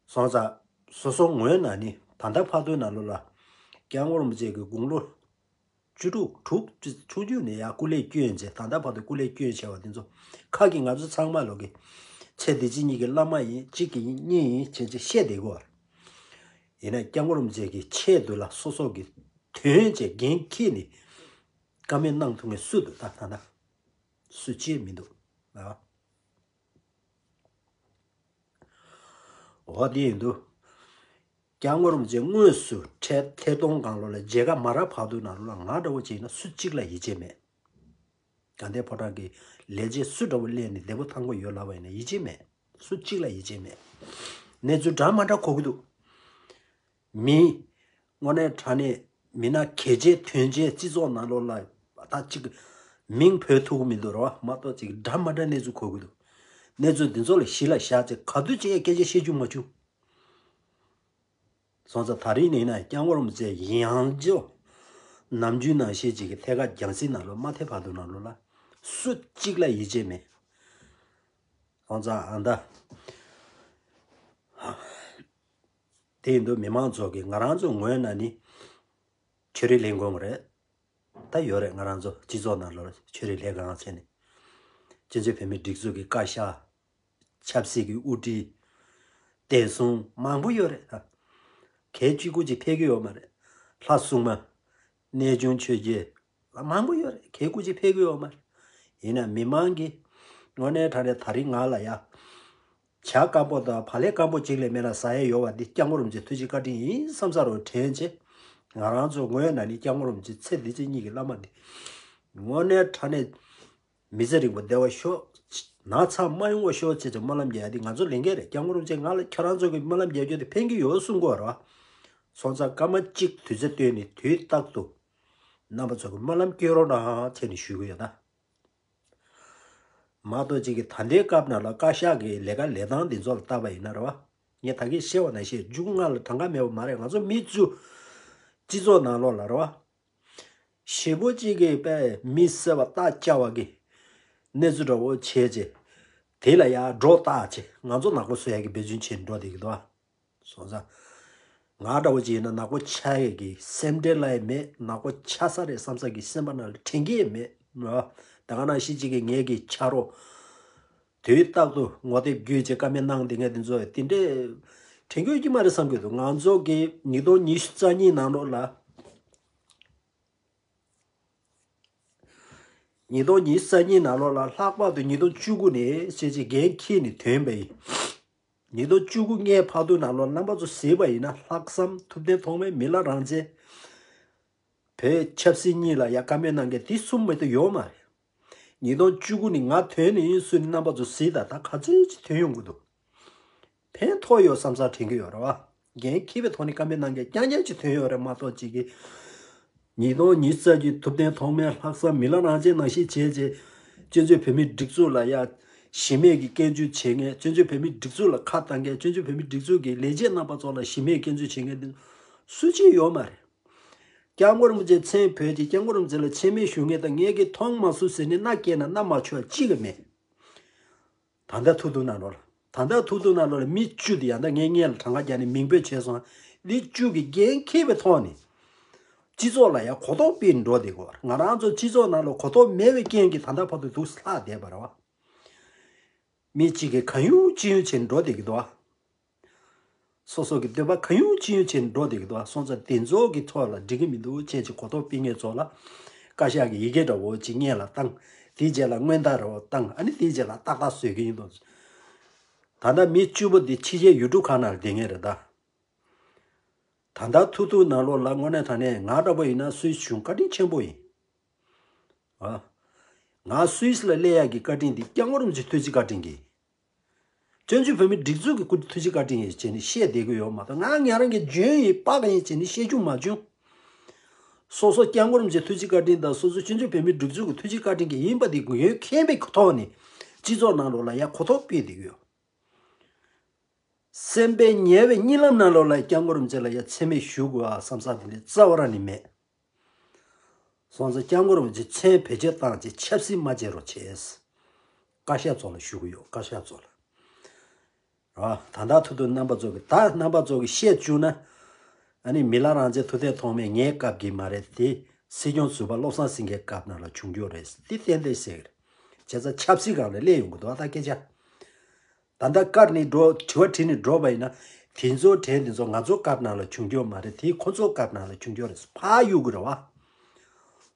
སོང་ཙང་སོ་སོ་ངོས་ནས་ནི་ད་ལྟ་བར་དུ་ནང་ལོགས་ལ་སྐྱབས་མགོན་རིན་པོ་ཆེ་གི་དགུང་ལོ་བཅུ་དྲུག་དྲུག་ཅུ་དྲུག་ཅུ་ནས་ཡར་སྐུ་ལས་བསྐྱོན་བྱས། ད་ལྟ་བར་དུ་སྐུ་ལས་བསྐྱོན་བྱས་པ་འདི་ཚོ་ཁ་གི་ང་ཚོ་ཚང་མ་ལོག་གི་ཚེ་འདི་ཕྱི་གཉིས་ཀྱི་བླ་མ་ཡིན། གཅིག་གི་ཡིན། གཉིས་ཡིན་བྱས་བྱས་བཤད་བསྡད་ཀྱི་ཡོད་རེད། ཡིན་ན་སྐྱབས་མགོན་རིན་པོ་ཆེ་གི་ཆེད་དུ་ལ་སོ་སོ་གི་དོན་བྱས་འགན་འཁྱེར་ནས་བཀའ་མོལ་གནང་ཐུབ་མཁན་སུ་འདུག་ད་ད་ལྟ་སུ་གཅིག་མི་འདུག་ཨ། འོ་དེ་ཡིན་དུས། སྐྱབས་མགོན་རིན་པོ་ཆེ་དངོས་སུ་ཐད་ཐད་གཏོང་སྒང་ལོགས་ལ་མཇལ་ཁ་མ་རག་བར་དུ་ནང་ལོགས་ལ་ང་འདྲ་བོ་ཅིག་ཡིན་ན་སུ་གཅིག་ལ་ཡིད་ཆེས་མེད། དགའ་ལྡན་ཕོ་བྲང་གི་ལས་བྱེད་སུ་འདྲ་བོ་སླེབས་ནས་བདེ་པོ་ཐང་པོ་ཡོད་ལབ་པ་ཡིན་ན་ཡིད་ཆེས་མེད། སུ་གཅིག་ལ་ཡིད་ཆེས་མེད། གནས་ཚུལ་འདྲ་མ་འདྲ་གོ་གི་འདུག་མི། དངོས་གནས་དྲང་གནས་མི་སྣ་གལ་ཆེ་དོན་ཆེ་སྤྱི་ཚོགས་ནང་ལོགས་ལ་ད་ཅིག་མིང་འབོད་ཐུབ་ཀྱི་མི་འདུག་རེད་བ། མ་གཏོགས་ཅིག་འདྲ་མ་འདྲ་གནས་ཚུལ་གོ་གི་འདུག་གནས་ཚུལ་འདི་ཚོ་ལ་གཞི་ལ་བཞག་ཅིག་ག་དུས་ཅིག་སྐད་ཆ་བཤད་རྒྱུ་མ་བྱུང་། སོང་ཙང་ད་རིང་ནས་ན་སྐྱབས་མགོན་རིན་པོ་ཆེ་ཡང་བསྐྱར་ནམ་རྒྱུན་ནང་བཞིན་ཅིག་གི་ཐད་ཀར་རྒྱང་སྲིང་ནང་ལོགས་མ་ཐེ་བར་དུ་ནང་ལོགས་ལ་སུ་གཅིག་ལ་ཡིད་ཆེས་མེད། སོང་ཙང་ཨ་ད། དེ་ཡིན་དུས་མི་མང་ཚོ་གིས་ང་རང་ཚོའི་ངོས་ནས་ནི་ཆོས་རིག་ལས་ཁུངས་རེད། ད་ཡོད་རེད། ང་རང་ཚོ་སྤྱི་ཚོགས་ནང་ལོགས་ཆོས་རིག་ལས་ཁང་བྱས་ནས་སྤྱི་ཚོགས་བོད་མིའི་སྒྲིག་འཛུགས་ཀྱི་བཀའ་ཤག་ཆབ་སྲིད་ཀྱི་དབུ་ཁྲིད། བསྟན་སྲུང་མང་པོ་ཡོད་རེད་ད། གལ་གཅིག་པུ་ཅིག་ཕེབས་ཀྱི་ཡོད་མ་རེད། ལྷ་སྲུང་མ། གནས་ཆུང་ཆོས་རྗེ། ལ་མང་པོ་ཡོད་རེད། གལ་གཅིག་པུ་ཅིག་ཕེབས་ཀྱི་ཡོད་མ་རེད། ཡིན་ན་མི་མང་གིས་དངོས་གནས་དྲང་གནས་ད་རིང་ང་ལ་ཡ་ བྱ་སྐམ་པོ་དང་བག་ལེབ་སྐམ་པོ་གཅིག་ལས་མེད་ན་ཟ་ཡས་ཡོད་པ་འདི་སྐྱབས་མགོན་རིན་པོ་ཆེ་ཐུགས་རྗེ་བཀའ་དྲིན་ཡིན་བསམ་ས་རུ་དྲན་བྱས། ང་རང་ཚོ་ངོས་ནས་ནི་སྐྱབས་མགོན་རིན་པོ་ཆེ་ཚེ་འདི་ཕྱི་གཉིས་ཀྱི་བླ་མ་འདི་དངོས་གནས་དྲང་གནས་མི་ཚེ་རིང་པོ་བདེ་བ་ཤོག་ན་ཚ་མ་ཡོང་བ་ཤོག་ཅེས་ཀྱི་སྨོན་ལམ་རྒྱག་ཡ་འདི་ང་ཚོ་ལས་འགན་རེད། སྐྱབས་མགོན་རིན་པོ་ཆེ་ང་ལ་ཁྱོད་རང་ཚོ་གི་སྨོན་ལམ་རྒྱག་རྒྱུ་དེ་ཕན་གྱི་ཡོད་གསུང་གི་ཡོད་རེད་བ། སོང་ཙང་སྐར་མ་གཅིག་དུས་ཚོད་བཏོན་ནས་དུས་རྟག་ཏུ་རྣམ་པ་ཚོ་གི་སྨོན་ལམ་སྐྱོན་རོགས་གནང་བྱས་ནས་ཞུ་གི་ཡོད་ད། མ་གཏོགས་ཅིག་གི་ད་ལྟའི་སྐབས་ནང་ལ་བཀའ་ཤག་གི་ལས་ཀ་ལས་སྟངས་འདི་ཚོ་ལ་བལྟས་པ་ཡིན་ན་རེད་བ། ངས་ད་གིན་བཤད་པ་ནང་བཞིན་རྒྱུ་ང་ལ་གྲངས་ཀ་མེད་པ་མ་རེད། ང་ཚོ་མི་བཅུ་སྤྱི་ཚོགས་ནང་ལོགས་ལ་རེད་བ། ཞེ་པོ་ཅིག་གི་དཔེ་མི་བསད་པ་རྟ་བཅག་པ་གི་གནས་ཚུལ་འདྲ་བོ་བྱས་རྗེས་དེ་ལ་ཡར་སྒྲོ་བཏགས་བྱས་ང་ཚོ་ནག་པོ་བཟོ་ཡ་གི་འབད་བརྩོན་བྱས་འགྲོ་བསྡད་ཀྱི་འདུག་བ། སོང་ཙང་། ང་འདྲ་བོ་ཅིག་ཡིན་ན་ནག་པོ་ཆགས་ཡས་ཀྱི་སེམས་ཁྲལ་ལ་ཡང་མེད། ནག་པོ་ཆགས་ས་རེད་བསམ་ས་གི་སེམས་པ་ནང་ལ་དྲན་གྱི་ཡང་མེད། ད་ག་ནང་བཞིན་ཅིག་གི་ངེད་ཀྱི་ཆ་རོགས་དུས་རྟག་ཏུ་ངོ་དེབ་བརྒྱུད་ཅིག་བཀའ་མོལ་གནང་བསྡད་མཁན་དེ་ཚོ་དེ་འདྲས་དྲན་གྱི་ཡོད་ཀྱི་མ་རེད་བསམ་གྱི་འདུག་ང་ཚོ་གི་ཉིས་སྟོང་ཉི་ཤུ་རྩ་གཉིས་ནང་ལོགས་ལ། ཉིས་སྟོང་ཉི་ཤུ་རྩ་གཉིས་ནང་ལོགས་ལ་ལྷག་པར་དུ་ཉིས་སྟོང་བཅུ་དགུ་ནས་བྱས་རྗེས་འགན་འཁྱེར་ནས་ཐོན་པ་ཡིན། ཉིས་སྟོང་བཅུ་དགུ་ལྔའི་བར་དུ་ནང་ལོགས་རྣམ་པ་ཚོ་གཟིགས་པ་ཡིན་ན་ལྷག་བསམ་ཐུབ་བསྟན་ཐོགས་མེད་མི་ལ་རང་བཙན། བོད་ཆབ་སྲིད་གཉིས་ལ་ཡ་བཀའ་མོལ་གནང་མཁན་དེ་གསུམ་མ་གཏོགས་ཡོད་མ་རེད། ཉིས་སྟོང་བཅུ་དགུ་ནས་ང་ཐོན་ནས་ཡིན་ཚུལ་ནི་རྣམ་པ་ཚོ་གཟིགས་དང་ད་ག་ཚོད་ཅིག་ཐོན་ཡོང་གི་འདུག་ཕན་ཐོགས་ཡོད་བསམ་ས་དྲན་གྱི་ཡོད་རེད་བ། འགན་འཁྱེར་བའི་ཐོག་ནས་བཀའ་མོལ་གནང་མཁན་རྐྱང་རྐྱང་ཅིག་ཐོན་ཡོད་རེད་མ་གཏོགས་ཅིག་གི་ཉིས་སྟོང་ཉི་ཤུ་རྩ་གཅིག་ཐུབ་བསྟན་ཐོགས་མེད་ལྷག་བསམ་མི་ལ་རང་བཙན་ནང་བཞིན་བྱས་རྗེས་སྤྱི་མཐུན་བོད་མིའི་སྒྲིག་འཛུགས་ལ་ཡ་གཞི་མེད་ཀྱི་སྐྱོན་བརྗོད་བྱེད་མཁན། སྤྱི་མཐུན་བོད་མིའི་སྒྲིག་འཛུགས་ལ་ཁ་བཏང་མཁན། སྤྱི་མཐུན་བོད་མིའི་སྒྲིག་འཛུགས་ཀྱི་ལས་བྱེད་རྣམ་པ་ཚོ་ལ་གཞི་མེད་སྐྱོན་བརྗོད་བྱེད་མཁན་དེ་སུ་གཅིག་ཡོད་མ་རེད། སྐྱབས་མགོན་རིན་པོ་ཆེ་མཚན་བོས་ཀྱི་སྐྱབས་མགོན་རིན་པོ་ཆེ་ལ་མཆི་མས་ཞུ་མཁན་དང་ངས་ཀྱིས་མཐོང་མ་སོང་ཟེར་ནས་མནའ་སྐྱེལ་ན་མནའ་མ་ཆོག་གཅིག་གི་མེད། ད་ལྟ་ཐུག་ཐུག་ནང་ལོགས་ལ། ད་ལྟ་ཐུག་ཐུག་ནང་ལོགས་ལ་མི་བཅུ་དེ་ཡང་ད་ངས་སྔོན་ལ་གྲངས་ཀ་རྒྱག་ནས་མིང་འབོད་བྱས་སོང་། འདི་བཅུ་གི་འགན་འཁྱེར་བའི་ཐོག་ནས་སྤྱི་ཚོགས་ལ་ཡང་གོ་རྟོགས་སྤེལ་འགྲོ་བསྡད་དགོས། ང་རང་ཚོ་སྤྱི་ཚོགས་ནང་ལ་གོ་རྟོགས་མེད་པའི་རྐྱེན་གྱིས་ད་ལྟ་བར་དུ་འདུག་ལྷག་བསྡད་པ་རེད་བ། མི་གཅིག་གིས་གང་ཡོང་ཅི་ཡོང་བྱས་འགྲོ་བསྡད་ཀྱི་འདུག་བ། སོ་སོ་གི་འདོད་པ་གང་ཡོང་ཅི་ཡོང་བྱས་འགྲོ་བསྡད་ཀྱི་འདུག་བ། སོང་ཙང་དེ་ཚོ་གི་ཐོག་ལ་འགྲིག་གི་མི་འདུག་བྱས་ཀྱི་གོ་རྟོགས་སྤེལ་མཁན་ཚོ་ལ་བཀའ་ཤག་གི་ཡི་གེ་འདྲ་བོ་ཅིག་སྔོན་ལ་བཏང་། དེའི་རྗེས་ལ་སྔོན་བརྡ་འདྲ་བོ་བཏང་། ཨ་ནི་དེའི་རྗེས་ལ་ཏག་ཏག་བཟོས་ཀྱི་ཡིན་འདུག་ད་ལྟ་མི་བཅུ་པོ་འདི་ཕྱི་རྒྱལ་ཡུལ་གྲུ་ཁག་ནང་ལ་བསྡད་མཁན་རེད་ད། ད་ལྟ་ཐུག་ཐུག་ནང་ལོགས་ལ་དངོས་གནས་དྲང་གནས་ང་འདྲ་པོ་ཡིན་ན་སུད་སི་གཞུང་བཀའ་དྲིན་ཆེན་པོ་ཡིན། ཨ། ང་སུད་སི་ལ་སླེབས་ཡག་གི་བཀའ་དྲིན་འདི་སྐྱབས་མགོན་རིན་པོ་ཆེ་ཐུགས་རྗེ་བཀའ་དྲིན་གྱིས། བཙན་བྱོལ་བོད་མིའི་སྒྲིག་འཛུགས་ཀྱི་སྐུ་ཐུགས་རྗེ་བཀའ་དྲིན་ཡིན་བྱས་ནས་བཤད་བསྡད་ཀྱི་ཡོད་མ་གཏོགས། ང་ང་རང་གི་འཇོན་ཡིན་པགས་ཡིན་བྱས་ནས་བཤད་རྒྱུ་མ་བྱུང་། སོ་སོ་སྐྱབས་མགོན་རིན་པོ་ཆེ་ཐུགས་རྗེ་བཀའ་དྲིན་དང་སོ་སོ་བཙན་བྱོལ་བོད་མིའི་སྒྲིག་འཛུགས་ཀྱི་ཐུགས་རྗེ་བཀའ་དྲིན་གྱིས་ཡིན་པ་འདི་ངོས་མཁྱེན་པའི་ཐོག་ནས་སྤྱི་ཚོགས་ནང་ལོགས་ལ་ཡ་གོ་རྟོགས་སྤེལ་བསྡད་ཀྱི་ཡོད། སེམས་པའི་ཉེ་བའི་གཉིད་ལམ་ནང་ལོགས་ལ་སྐྱབས་མགོན་རིན་པོ་ཆེ་ལ་ཡ་མཚན་སྨད་ཞུ་དགོས་ཨ་བསམ་ས་དེ་འདྲ་རྩ་བ་རང་ནས་མེད། སོང་ཙང་སྐྱབས་མགོན་རིན་པོ་ཆེ་མཚན་བེད་སྤྱོད་བཏང་བྱས་ཆབ་སྲིད་མ་བྱེད་རོགས་བྱས། བཀའ་ཤག་ཚོ་ལ་ཞུ་གི་ཡོད། བཀའ་ཤག་ཚོ་ལ། ར། ད་ལྟ་ཐུག་ཐུག་རྣམ་པ་ཚོ་གི་ད་རྣམ་པ་ཚོ་གི་བཤད་བཅུག་ན། ཨ་ནི་མི་ལ་རང་བཙན་ཐུབ་བསྟན་ཐོགས་མེད་ངའི་སྐབས་ཀྱི་མ་རེད་དེ། སྲིད་སྐྱོང་ཟུར་པ་བློ་བཟང་སེང་གེའི་སྐབས་ནང་ལ་བྱུང་རྒྱུ་རེད་དེ་ཏན་ཏན་ཟེར་གི་རེད། བྱས་ཙང་ཆབ་སྲིད་སྒང་ལ་སླེབས་ཡོང་གི་འདུག་ད་སྐད་ཆ། ད་ལྟ་བཀར་ནས་འགྲོ་དྲི་བ་དྲིས་ནས་འགྲོ་བ་ཡིན་ན། དེ་ཚོ་གྲས་འདི་ཚོ་ང་ཚོ་སྐབས་ནང་ལ་བྱུང་རྒྱུ་མ་རེད། དེ་ཁོ་ཚོ་སྐབས་ནང་ལ་བྱུང་རྒྱུ་རེད། ཕར་གཡུག་གི་རེད་བ།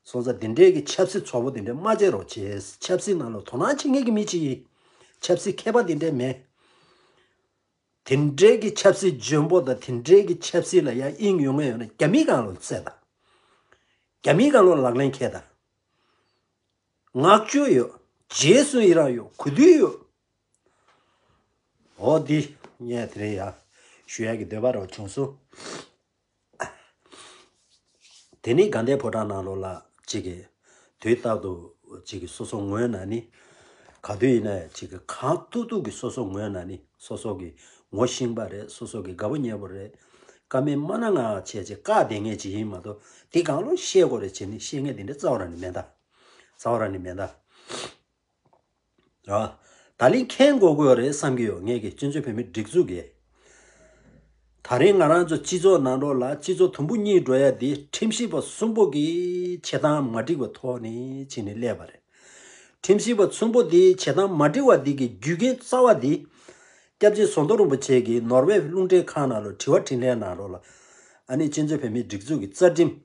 སོང་ཙང་འདི་འདྲའི་གི་ཆབ་སྲིད་ཚོགས་པ་འདི་འདྲ་མ་བྱེད་རོགས་བྱས། ཆབ་སྲིད་ནང་ལ་དོ་སྣང་བྱེད་མཁན་གི་མི་གཅིག་ཡིན། ཆབ་སྲིད་མཁས་པ་འདི་འདྲ་མེད། དེ་འདྲའི་གི་ཆབ་སྲིད་འཇོན་པོ་དང་དེ་འདྲའི་གི་ཆབ་སྲིད་ལ་ཡང་དབྱིངས་ཡོད་མཁན་ཡོད་ན་རྒྱ་མིའི་སྒང་ལ་བཙལ་དང་། རྒྱ་མིའི་སྒང་ལ་ལག་ལེན་འཁེལ་དང་། མངགས་བཅོལ་ཡོད། རྗེས་སུ་ཡི་རང་ཡོད། གུས་འདུད་ཡོད། འོ་འདི་ངས་དེ་རིང་ཡ་ཞུ་ཡ་གི་འདོད་པ་རང་བྱུང་སོང་། དེ་ནི་དགའ་ལྡན་ཕོ་བྲང་ནང་ལོགས་ལ་གཅིག་གི་དུས་རྟག་ཏུ་གཅིག་གི་སོ་སོ་ངོས་ནས་ནི་ག་དུས་ཡིན་ན་ཡང་གཅིག་གི་གང་ཐུབ་ཐུབ་ཀྱི་སོ་སོ་ངོས་ནས་ནི་སོ་སོ་གི་ངོ་ཤེས་པ་རེད། སོ་སོ་གི་དགའ་པོ་ཉེ་པོ་རེད། བཀའ་མོལ་མ་གནང་ང་བྱས་བྱས་བཀག་བསྡད་མཁན་ཅིག་ཡིན་མ་གཏོགས། དེ་གང་ལོ་བཤད་དགོས་རེད་བྱས་ནས་བཤད་མཁན་དེ་འདྲ་རྩ་བ་རང་ནས་མེད་ད། རྩ་བ་རང་ནས་མེད་ད། ར། ད་ལན་མཁྱེན་དགོས་ཀྱི་ཡོད་རེད་བསམ་གྱི་ཡོད། ངས་ཀྱི་སྤྱི་ཚོགས་བོད་མིའི་སྒྲིག་འཛུགས་ཀྱི། ད་རིང་ང་རང་ཚོ་སྤྱི་ཚོགས་ནང་ལོགས་ལ་སྤྱི་ཚོགས་དུམ་བུ་གཉིས་འགྲོ་ཡ་འདི་ཁྲིམས་ཞིབ་པ་གསུམ་པོ་གིས་བྱེད་སྟངས་མ་འགྲིག་པའི་ཐོག་ནས་བྱས་ནས་སླེབས་པ་རེད། ཁྲིམས་ཞིབ་པ་གསུམ་པོ་འདིས་བྱེད་སྟངས་མ་འགྲིག་པ་འདི་གི་རྒྱུ་རྐྱེན་རྩ་བ་འདི། སྐྱབས་རྗེ་ཟམ་གདོང་རིན་པོ་ཆེ་གིས་ནོར་ཝེ་རླུང་འཕྲིན་ཁང་ནང་ལོགས་དྲི་བ་དྲིས་ལན་ནང་ལོགས་ལ། ཨ་ནི་སྤྱི་ཚོགས་བོད་མིའི་སྒྲིག་འཛུགས་ཀྱི་རྩ་ཁྲིམས།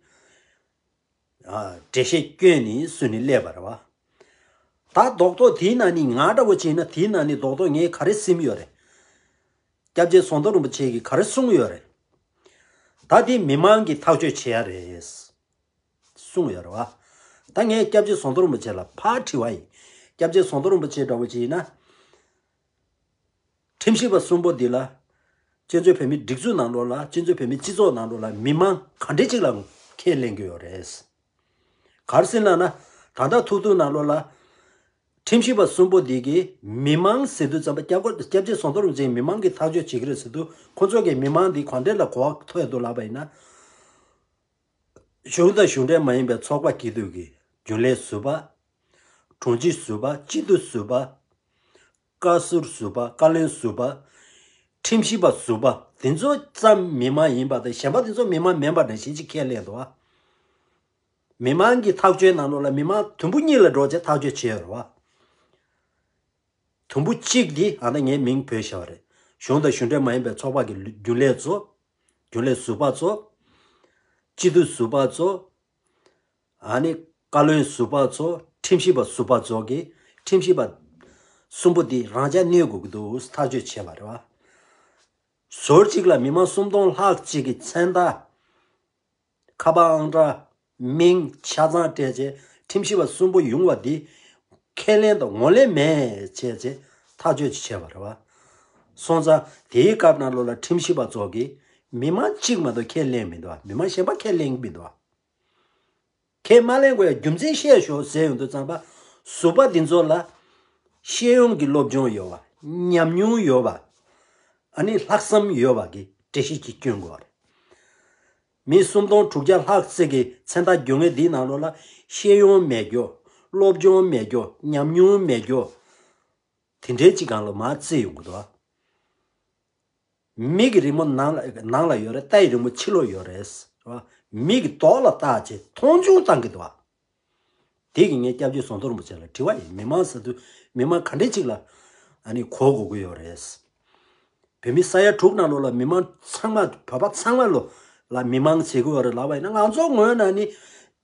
ཨ། འགྲེལ་བཤད་བསྐྱོན་ནས་བཟོས་ནས་སླེབས་པ་རེད་བ། ད་རྡོག་རྡོག་དེའི་ནང་ནས་ང་འདྲ་བོ་བྱས་ན་དེའི་ནང་ནས་རྡོག་རྡོག་ངས་ག་རེ་ཟིན་ཡོད་རེད། སྐྱབས་རྗེ་ཟམ་གདོང་རིན་པོ་ཆེ་གིས་ག་རེ་གསུངས་ཡོད་རེད། ད་དེ་མི་མང་གིས་ཐག་གཅོད་བྱེད་ཡ་རེད། གསུངས་ཡོད་རེད་བ། ད་ངས་སྐྱབས་རྗེ་ཟམ་གདོང་རིན་པོ་ཆེ་ལ་ཕར་དྲི་བ་ཡིན། སྐྱབས་རྗེ་ཟམ་གདོང་རིན་པོ་ཆེ་འདྲ་བོ་ཅིག་ཡིན་ན། ཁྲིམས་ཞིབ་པ་གསུམ་པོ་འདི་ལ། བཙན་བྱོལ་བོད་མིའི་སྒྲིག་འཛུགས་ནང་ལོགས་ལ། བཙན་བྱོལ་བོད་མིའི་སྤྱི་ཚོགས་ནང་ལོགས་ལ་མི་མང་ག་འདྲས་ཅིག་ལ་ཁས་ལེན་གྱི་ཡོད་རེད། ག་རེ་ཟེར་ན་ན། ད་ལྟ་ཐུག་ཐུག་ནང་ལོགས་ལ། ཁྲིམས་ཞིབ་པ་གསུམ་པོ་འདི་གིས་མི་མང་ཟེར་དུས་ཙམ་པ། སྐྱབས་སྐྱབས་རྗེ་ཟམ་གདོང་རིན་པོ་ཆེ་མི་མང་གིས་ཐག་གཅོད་བྱེད་ཀྱི་རེད་ཟེར་དུས། ཁོ་ཚོ་གིས་མི་མང་འདི་ག་འདྲས་ལ་གོ་བ་མཐོང་ཡོད་འདུག་ལབ་པ་ཡིན་ན། གཞུང་དང་གཞུང་འབྲེལ་མ་ཡིན་པའི་ཚོགས་པ་སྐྱིད་སྡུག་གི་རྒྱུན་ལས་ཟུར་པ། དྲུང་ཆེ་ཟུར་པ། སྤྱི་འཐུས་ཟུར་པ། བཀའ་ཟུར་ཟུར་པ། བཀའ་བློན་ཟུར་པ། ཁྲིམས་ཞིབ་པ་ཟུར་པ། དེ་ཚོ་ཙམ་མི་མང་ཡིན་པ་དང་། གཞན་པ་དེ་ཚོ་མི་མང་མིན་པ་འདྲ་ཞིག་ཅིག་ཁས་ལེན་འདུག་བ། མི་མང་གི་ཐག་གཅོད་ནང་ལོགས་ལ་མི་མང་དུམ་བུ་གཉིས་ལ་འགྲོ་བྱས་ཐག་གཅོད་བྱས་ཡོད་རེད་བ། དུམ་བུ་གཅིག་འདི་ཨ་ནི་ངས་མིང་བོས་བཞག་པ་རེད། གཞུང་དང་གཞུང་འབྲེལ་མ་ཡིན་པའི་ཚོགས་པ་གི་རྒྱུན་ལས་ཚོ། རྒྱུན་ལས་ཟུར་པ་ཚོ། སྤྱི་འཐུས་ཟུར་པ་ཚོ། ཨ་ནི་བཀའ་བློན་ཟུར་པ་ཚོ། ཁྲིམས་ཞིབ་པ་ཟུར་པ་ཚོ་གིས་ཁྲིམས་ཞིབ་པ་གསུམ་པོ་འདི་རང་འཇགས་གནས་དགོས་ཀྱི་འདུག་ཐག་གཅོད་བྱས་པ་རེད་བ། ཟུར་གཅིག་ལ་མི་མང་སུམ་སྟོང་ལྷག་ཅིག་གི་མཚན་རྟགས། ཁ་པར་ཨང་གྲངས། མིང་། ཆ་ཚང་སྤྲད་བྱས་ཁྲིམས་ཞིབ་པ་གསུམ་པོ་ཡོང་བ་འདི་ཁས་ལེན་དང་ངོས་ལེན་མེད་བྱས་བྱས་ཐག་གཅོད་ཅིག་བྱས་པ་རེད་བ། སོང་ཙང་དེའི་སྐབས་ནང་ལོགས་ལ་ཁྲིམས་ཞིབ་པ་ཚོ་གིས་མི་མང་གཅིག་མ་གཏོགས་ཁས་ལེན་མི་འདུག་བ། མི་མང་གཞན་པ་ཁས་ལེན་གྱི་མི་འདུག་བ། ཁས་མ་ལེན་དགོས་ཡ་རྒྱུ་མཚན་བཤད་ཤོག་ཟེར་ཡོང་དུས་ཙམ་པ། ཟུར་པ་འདི་ཚོ་ལ་ཤེས་ཡོན་གྱི་སློབ་སྦྱོང་ཡོད་པ། ཉམས་མྱོང་ཡོད་པ། ཨ་ནི་ལྷག་བསམ་ཡོད་པ་གི་འགྲེལ་བཤད་ཅིག་སྐྱོན་དགོས་པ་རེད། མི་སུམ་སྟོང་དྲུག་བརྒྱ་ལྷག་ཙམ་གྱི་མཚན་རྟགས་འགྱོ་མཁན་འདིའི་ནང་ལོགས་ལ་ཤེས་ཡོན་མེད་རྒྱུ། སློབ་སྦྱོང་མེད་རྒྱུ། ཉམས་མྱོང་མེད་རྒྱུ། དེ་འདྲའི་ཅིག་སྒང་ལ་མར་བརྩིས་ཡོང་གི་འདུག་བ། མིག་གི་རི་མོ་ནང་ལ་ནང་ལ་ཡོད་རེད། རྟ་ཡི་རི་མོ་ཕྱི་ལོགས་ཡོད་རེད། རེད་བ། མིག་གི་མདོག་ལ་བལྟས་བྱས་མཐོང་ཆུང་བཏང་གི་འདུག་བ། དེ་གིས་ངས་སྐྱབས་རྗེ་ཟམ་གདོང་རིན་པོ་ཆེ་ལ་དྲི་བ་ཡིན། མི་མང་ཟེར་དུས་མི་མང་ག་འདྲས་ཅིག་ལ་ཨ་ནི་གོ་དགོས་ཀྱི་ཡོད་རེད། བོད་མི་ས་ཡ་དྲུག་ནང་ལོགས་ལ་མི་མང་ཚང་མ། བོད་པ་ཚང་མ་ལོ་ལ་མི་མང་ཟེར་གྱི་ཡོད་རེད་ལབ་པ་ཡིན་ན། ང་ཚོ་ངོས་ནས་ནི་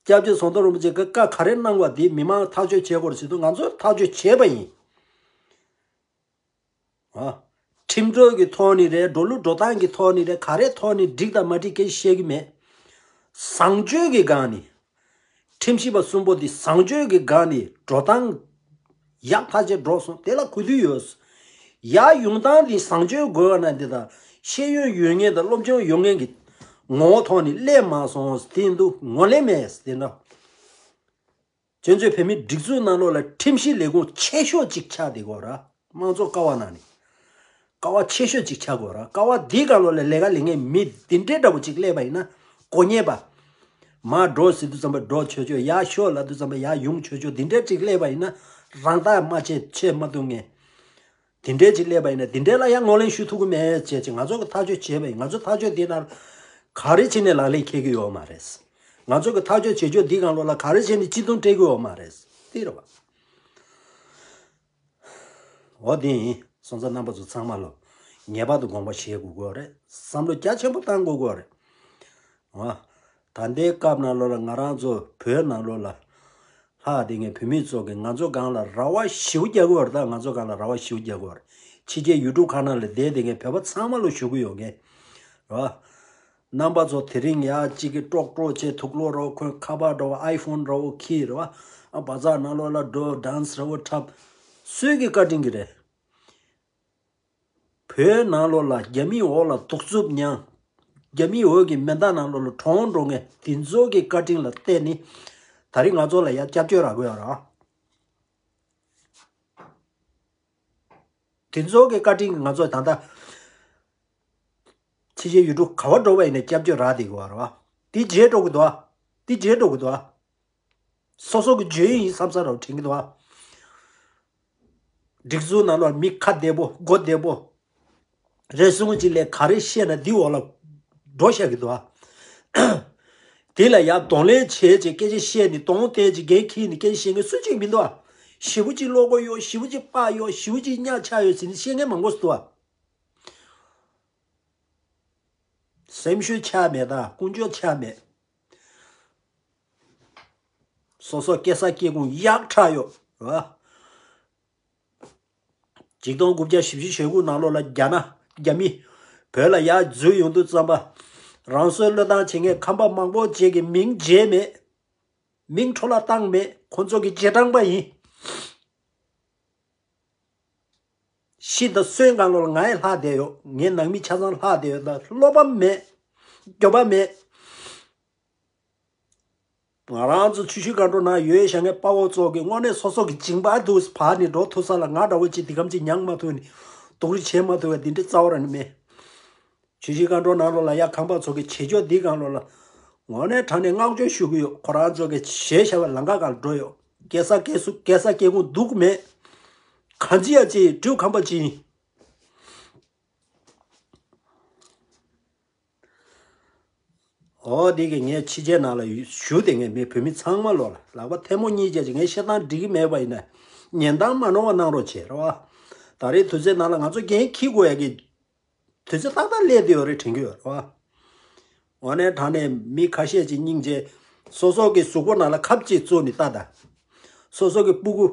སྐྱབས་རྗེ་ཟམ་གདོང་རིན་པོ་ཆེ་གིས་བཀའ་ག་རེ་གནང་བ་དེ་མི་མང་ཐག་གཅོད་བྱེད་དགོས་རེད་ཟེར་དུས། ང་ཚོས་ཐག་གཅོད་བྱས་པ་ཡིན། ཨ། ཁྲིམས་གཏུག་གི་ཐོག་ནས་རེད། འགྲོ་ལུགས་འགྲོ་སྟངས་ཀྱི་ཐོག་ནས་རེད། ག་རེའི་ཐོག་ནས་འགྲིག་དང་མ་འགྲིག་སྐད་ཆ་བཤད་ཀྱི་མེད། བཟང་སྤྱོད་ཀྱི་སྒང་ནས། ཁྲིམས་ཞིབ་པ་གསུམ་པོ་འདི་བཟང་སྤྱོད་ཀྱི་སྒང་ནས་འགྲོ་སྟངས་ཡག་ཐག་ཆོད་འགྲོ་སོང་། དེ་ལ་གུས་འདུད་ཡོད། ཡར་ཡོང་སྟངས་འདི་བཟང་སྤྱོད་དགོས་པ་ན་འདི་དང་། ཤེས་ཡོན་ཡོད་མཁན་དང་སློབ་སྦྱོང་ཡོད་མཁན་གྱི་ངོ་བོ་ཐོག་ནས་སླེབས་མ་སོང་། དེ་འདུག་ངོས་ལེན་མེད་དེ་འདྲ། བཙན་བྱོལ་བོད་མིའི་སྒྲིག་འཛུགས་ནང་ལོགས་ལ་ཁྲིམས་ཞིབ་ལས་ཁུངས་ཆེ་ཤོས་ཅིག་ཆགས་བསྡད་ཀྱི་ཡོད་རེད། དམངས་གཙོ་ཀ་བ་ནང་ནས་ཀ་བ་ཆེ་ཤོས་ཅིག་ཆགས་ཀྱི་ཡོད་རེད། ཀ་བ་འདིའི་སྒང་ལོགས་ལ་ལས་ཀ་ལས་མཁན་མི་འདི་འདྲའི་འདྲ་པོ་ཅིག་སླེབས་པ་ཡིན་ན། གོ་ཉེས་པ། མར་འགྲོ་ཟེར་དུས་ཙམ་པ་འགྲོ་ཆོག་ཆོག། ཡར་ཤོག་ལབ་དུས་ཙམ་པ་ཡར་ཡོང་ཆོག་ཆོག། འདི་འདྲའི་ཅིག་སླེབས་པ་ཡིན་ན། རང་ཐག་མ་ཆོད་ཆོད་མ་ཐུབ་མཁན། དེ་འདྲའི་ཅིག་སླེབས་པ་ཡིན་ན། དེ་འདྲའི་ལ་ཡང་ངོས་ལེན་ཞུ་ཐུབ་ཀྱི་མེད་ཅེས་ཅིག་ང་ཚོ་གིས་ཐག་གཅོད་བྱས་པ་ཡིན། ང་ཚོ་ཐག་གཅོད་དེ་ལ་ག་རེ་བྱས་ནས་ལག་ལེན་འཁེལ་གྱི་ཡོད་མ་རེད། ང་ཚོ་གིས་ཐག་གཅོད་བྱེད་ཕྱོགས་འདི་སྒང་ལོགས་ལ་ག་རེ་བྱས་ནས་སྤྱི་མཐུན་སྤྲད་ཀྱི་ཡོད་མ་རེད། དེ་རེད་བ། འོ་དེ་ཡིན། སོང་ཙང་རྣམ་པ་ཚོ་ཚང་མ་ལོ་ངེས་པར་དུ་དགོངས་པ་བཞེས་དགོས་ཀྱི་ཡོད་རེད། བསམ་བློ་རྒྱ་ཆེན་པོ་བཏང་དགོས་ཀྱི་ཡོད་རེད། ཨ། ད་ལྟའི་སྐབས་ནང་ལོགས་ལ་ང་རང་ཚོ་བོད་ནང་ལོགས་ལ་ལྷག་བསྡད་མཁན་བོད་མི་ཚོ་གིས་ང་ཚོ་སྒང་ལ་རེ་བ་ཞེ་པོ་རྒྱག་གི་ཡོད་རེད། ད་ང་ཚོ་སྒང་ལ་རེ་བ་ཞེ་པོ་རྒྱག་གི་ཡོད་རེད། ཕྱི་རྒྱལ་ཡུལ་གྲུ་ཁག་ནང་ལ་བསྡད་བསྡད་མཁན་བོད་པ་ཚང་མ་ལ་ཞུ་གི་ཡོད་མཁན་རེད་བ། རྣམ་པ་ཚོ་དེ་རིང་ཡ་གཅིག་གིས་ཀྲོག་ཀྲོག་བྱས། དུག་ལོག་རེ་བོ་གོན། ཁ་པར་འདྲ་བོ་ཨའི་ཕོན་འདྲ་བོ་འཁྱེར་རེད་བ། ཨ། བ་ཛར་ནང་ལོགས་ལ་འགྲོ། ཌན་སི་རེ་བོ་འཁྲབ། སུའི་གི་བཀའ་དྲིན་གྱིས་རེད། བོད་ནང་ལོགས་ལ་རྒྱ་མིའི་འོག་ལ་གདུག་རྩུབ་མྱངས། རྒྱ་མིའི་འོག་གི་མེ་མདའ་ནང་ལོགས་ལ་གྲོངས་འགྲོ་མཁན་དེ་ཚོ་གི་བཀའ་དྲིན་ལ་བརྟེན་ནས་ད་རེས་ང་ཚོ་ལ་ཡ་སྐྱབས་བཅོལ་རག་གི་ཡོད་རེད། དེ་ཚོ་གི་བཀའ་དྲིན་གྱིས་ང་ཚོ་ད་ལྟ་ཕྱི་རྒྱལ་ཡུལ་གྲུ་ག་པར་འགྲོ་བ་ཡིན་ནའི་སྐྱབས་བཅོལ་རག་བསྡད་ཀྱི་ཡོད་རེད་བ། དེ་བརྗེད་འགྲོ་གི་འདུག་བ། དེ་བརྗེད་འགྲོ་གི་འདུག་བ། སོ་སོ་གི་བརྗོད་ཡིན་བསམ་བསམ་རང་དྲན་གྱི་འདུག་བ། སྒྲིག་འཛུགས་ནང་ལོགས་མི་ཁ་བདེ་པོ་མགོ་བདེ་པོ་རེ་ཟུང་ཅིག་ལ་ག་རེ་བཤད་ན་འདི་འོག་ལ་འགྲོ་བཞག་གི་འདུག་བ། དེ་ལ་ཡར་གདོང་ལེན་བྱས་བྱས་སྐད་ཆ་བཤད་ནས་གདོང་བསྟན་བྱས་འགན་འཁྱེར་ནས་སྐད་ཆ་བཤད་མཁན་སུ་གཅིག་མི་འདུག་བ། ཞེ་པོ་ཅིག་བློ་ཁོག་ཡོད། ཞེ་པོ་ཅིག་པགས་ཡོད། ཞེ་པོ་ཅིག་གཉའ་ཆག་ཡོད་ཟེར་ནས་བཤད་མཁན་མང་པོ་ཞིག་འདུག་བ། སེམས་ཤུགས་ཆག་མེད་དང་ཀུན་སྤྱོད་ཆག་མེད། སོ་སོ་སྐྱེས་ས་སྐྱེས་ཁུངས་ཡག་དྲག་ཡོད་རེད་བ། ཆིག་སྟོང་དགུ་བརྒྱ་བཞི་བཅུ་ཞེ་དགུ་ནང་ལོགས་ལ་རྒྱ་ནག་ རྒྱ་མི་བོད་ལ་ཡར་འཛུལ་ཡོང་དུས་ཙམ་པ། རང་སོའི་བློས་བཏང་བྱེད་མཁན་ཁམས་པ་མང་པོ་ཅིག་གི་མིང་བརྗེས་མེད། མིང་འཕྲོ་བརླག་བཏང་མེད། ཁོང་ཚོ་གི་རྗེས་འབྲང་པ་ཡིན། ཤི་དང་གསོན་སྒང་ལོགས་ལ་ང་ཡི་ལྷག་བསྡད་ཡོད། ངའི་ནང་མི་ཆ་ཚང་ལྷག་བསྡད་ཡོད། ད་བློ་ཕམ་མེད། འགྱོད་པ་མེད། ང་རང་ཚོ་ཆུ་བཞི་སྒང་དྲུག་ནང་ཡོད་བཞག་མཁན་དཔའ་བོ་ཚོ་གི་དངོས་གནས་སོ་སོ་གི་མཇིང་པ་དུ་བར་ནས་འགྲོ་ཐུབ་ས་ལ། ང་འདྲ་བོ་ཅིག་འདི་གམ་ཅིག་མྱངས་མ་ཐུབ་ནས་སྡུག་རུས་བྱེད་མ་ཐུབ་པ་འདི་འདྲའི་རྩ་བ་རང་ནས་མེད། ཆུ་བཞི་སྒང་དྲུག་ནང་ལོགས་ལ་ཡ་ཁམས་པ་ཚོ་གི་བྱེད་ཕྱོགས་འདི་སྒང་ལོགས་ལ་དངོས་གནས་དྲང་གནས་བསྔགས་བརྗོད་ཞུ་གི་ཡོད། ཁོ་རང་ཚོ་གི་བྱས་བཞག་པའི་ལམ་ཁ་སྒང་ལ་འགྲོ་ཡོད། སྐྱེ་ས་སྐྱེ་གཟུགས་སྐྱེ་ས་སྐྱེ་ཁུངས་སྡུག་མེད། གང་ཅི་ཡ་ཅི་སྤྲེའུ་ཁམས་པ་ཅི་ཡིན། འོ་དེ་གི་ངས་ཕྱི་རྒྱལ་ནང་ལ་ཞུ་བསྡད་མཁན་མི་བོད་མི་ཚང་མ་ལོགས་ལ་ལག་པ་ཐལ་མོ་གཉིས་བརྒྱབ་ཅིག་ངས་བཤད་སྟངས་འགྲིག་གི་མེད་པ་ཡིན་ན་ཉན་སྟངས་མ་ནོར་བ་གནང་རོགས་བྱེད་རོགས། ད་རེས་དུས་ཚོད་ནང་ལ་ང་ཚོ་འགན་འཁྱེར་དགོས་ཡ་གི་དུས་ཚོད་ཏག་ཏག་སླེབས་བསྡད་ཡོད་རེད་དྲན་གྱི་ཡོད་རོགས། འོ་ནས་དྲང་གནས་མི་ཁ་ཤས་ཅིག་སྙིང་རྗེ། སོ་སོ་གི་གཟུགས་པོ་ནང་ལ་ཁབ་ཅིག་བཙུགས་ནས་ལྟ་ད། སོ་སོ་གི་སྤུ་གུ་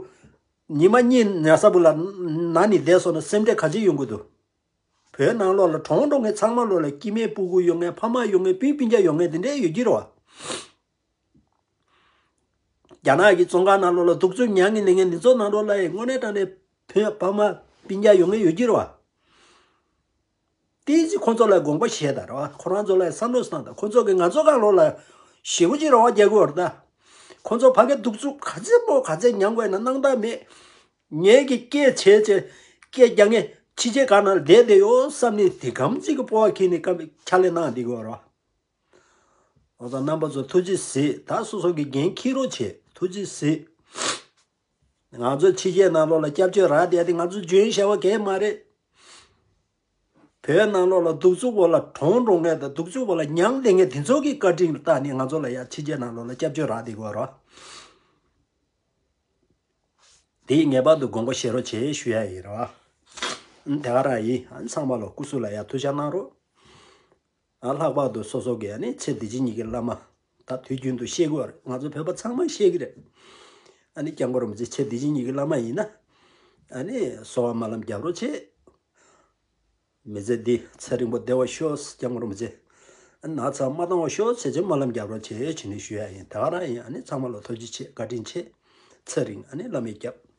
ཉི་མ་གཉིས་ཉལ་ས་བུ་ལ་ན་ནས་བསྡད་སོང་ན་སེམས་ཁྲལ་ག་ཚོད་ཡོང་གི་འདུག་བོད་ནང་ལོགས་ལ་གྲོངས་འགྲོ་མཁན་ཚང་མ་ལོགས་ལ་སྐྱེ་དམན་སྤུ་གུ་ཡོད་མཁན་ཕ་མ་ཡོད་མཁན་སྤུན་སྤུན་ཀྱག་ཡོད་མཁན་དེ་འདྲས་ཡོད་ཀྱི་རེད་བ། རྒྱ་ནག་གི་བཙོན་ཁང་ནང་ལོགས་ལ་གདུག་རྩུབ་མྱངས་ནས་ལེན་མཁན་འདི་ཚོ་ནང་ལོགས་ལ་ཡང་དངོས་གནས་དྲང་གནས་ཕ་མ་སྤུན་ཀྱག་ཡོད་མཁན་ཡོད་ཀྱི་རེད་བ། ཏོག་ཙམ་ཁོང་ཚོ་ལ་དགོངས་པ་བཞེས་དང་རེད་བ། ཁོ་རང་ཚོ་ལ་བསམ་བློ་བཏང་དང་། ཁོང་ཚོ་གིས་ང་ཚོ་གང་ལོགས་ལ་ཞེ་པོ་ཅིག་རེ་བ་རྒྱག་གི་ཡོད་རེད་ད། ཁོང་ཚོ་ཕ་གི་གདུག་རྩུབ་ག་ཚད་པོ་ག་ཚད་མྱངས་དགོས་ན་སྣང་དག་མེད། ངེད་ཀྱི་སྐད་བྱས་བྱས་སྐད་རྒྱག་མཁན་ཕྱི་རྒྱལ་གང་ན་བསྡད་བསྡད་ཡོད་བསམ་ནས་དེ་གམ་ཅིག་གི་སྤོབས་པ་ཁྱེར་ནས་སྐབས་ཕྱག་ལས་གནང་བསྡད་ཀྱི་ཡོད་རེད་བ། འོ་ད་རྣམ་པ་ཚོ་ཐུགས་རྗེ་གཟིགས། ད་སོ་སོ་གི་འགན་འཁྱེར་རོགས་བྱེད། ཐུགས་རྗེ་གཟིགས། ང་ཚོ་ཕྱི་རྒྱལ་ནང་ལོགས་ལ་སྐྱབས་བཅོལ་རག་བསྡད་དེ་ང་ཚོ་འཇོན་ཤ་བ་གས་མ་རེད། བོད་ནང་ལོགས་ལ་གདུག་རྩུབ་པོ་ལ་གྲོངས་འགྲོ་མཁན་དང་གདུག་རྩུབ་པོ་ལ་མྱངས་བསྡད་མཁན་དེ་ཚོ་གི་བཀའ་དྲིན་ལ་བརྟགས་ནས་ང་ཚོ་ལ་ཡ་ཕྱི་རྒྱལ་ནང་ལོགས་ལ་སྐྱབས་བཅོལ་རག་བསྡད་ཀྱི་ཡོད་རེད་བ། དེ་ངེས་པར་དུ་དགོངས་པ་བཞེས་རོགས་བྱེད་ཞུ་ཡ་ཡིན་རེད་བ། དེ་ག་རང་ཡིན། ཨ་ནི་ཚང་མ་ལ་སྐུ་གཟུགས་ལ་ཡ་ཐུགས་ཅག་གནང་རོགས། ཨ་ལྷག་པར་དུ་སོ་སོ་གི་ཨ་ནི་ཚེ་འདི་ཕྱི་གཉིས་ཀྱི་བླ་མ། ད་དུས་རྒྱུན་དུ་བཤད་དགོས་རེད། ང་ཚོ་བོད་པ་ཚང་མས་བཤད་ཀྱི་རེད། ཨ་ནི་སྐྱབས་མགོན་རིན་པོ་ཆེ་ཚེ་འདི་ཕྱི་གཉིས་ཀྱི་བླ་མ་ཡིན་ན། ཨ་ནི་གསོལ་བ་སྨོན་ལམ་རྒྱབ་རོགས་བྱེད། མི་ཚེ་འདི་ཚེ་རིང་པོ་བདེ་བར་ཤོག་སྐྱབས་མགོན་རིན་པོ་ཆེ། ཨ་ནི་ན་ཚ་མ་བཏང་བར་ཤོག་ཟེར་བྱས་སྨོན་ལམ་རྒྱབ་རོགས་བྱེད་བྱས་ནས་ཞུ་ཡ་ཡིན། དེ་ག་རང་ཡིན། ཨ་ནི་ཚང་མ་ལ་ཐུགས་རྗེ་ཆེ། བཀའ་དྲིན་ཆེ། ཚེ་རིང་། ཨ་ནི་བླ་མས་སྐྱབས།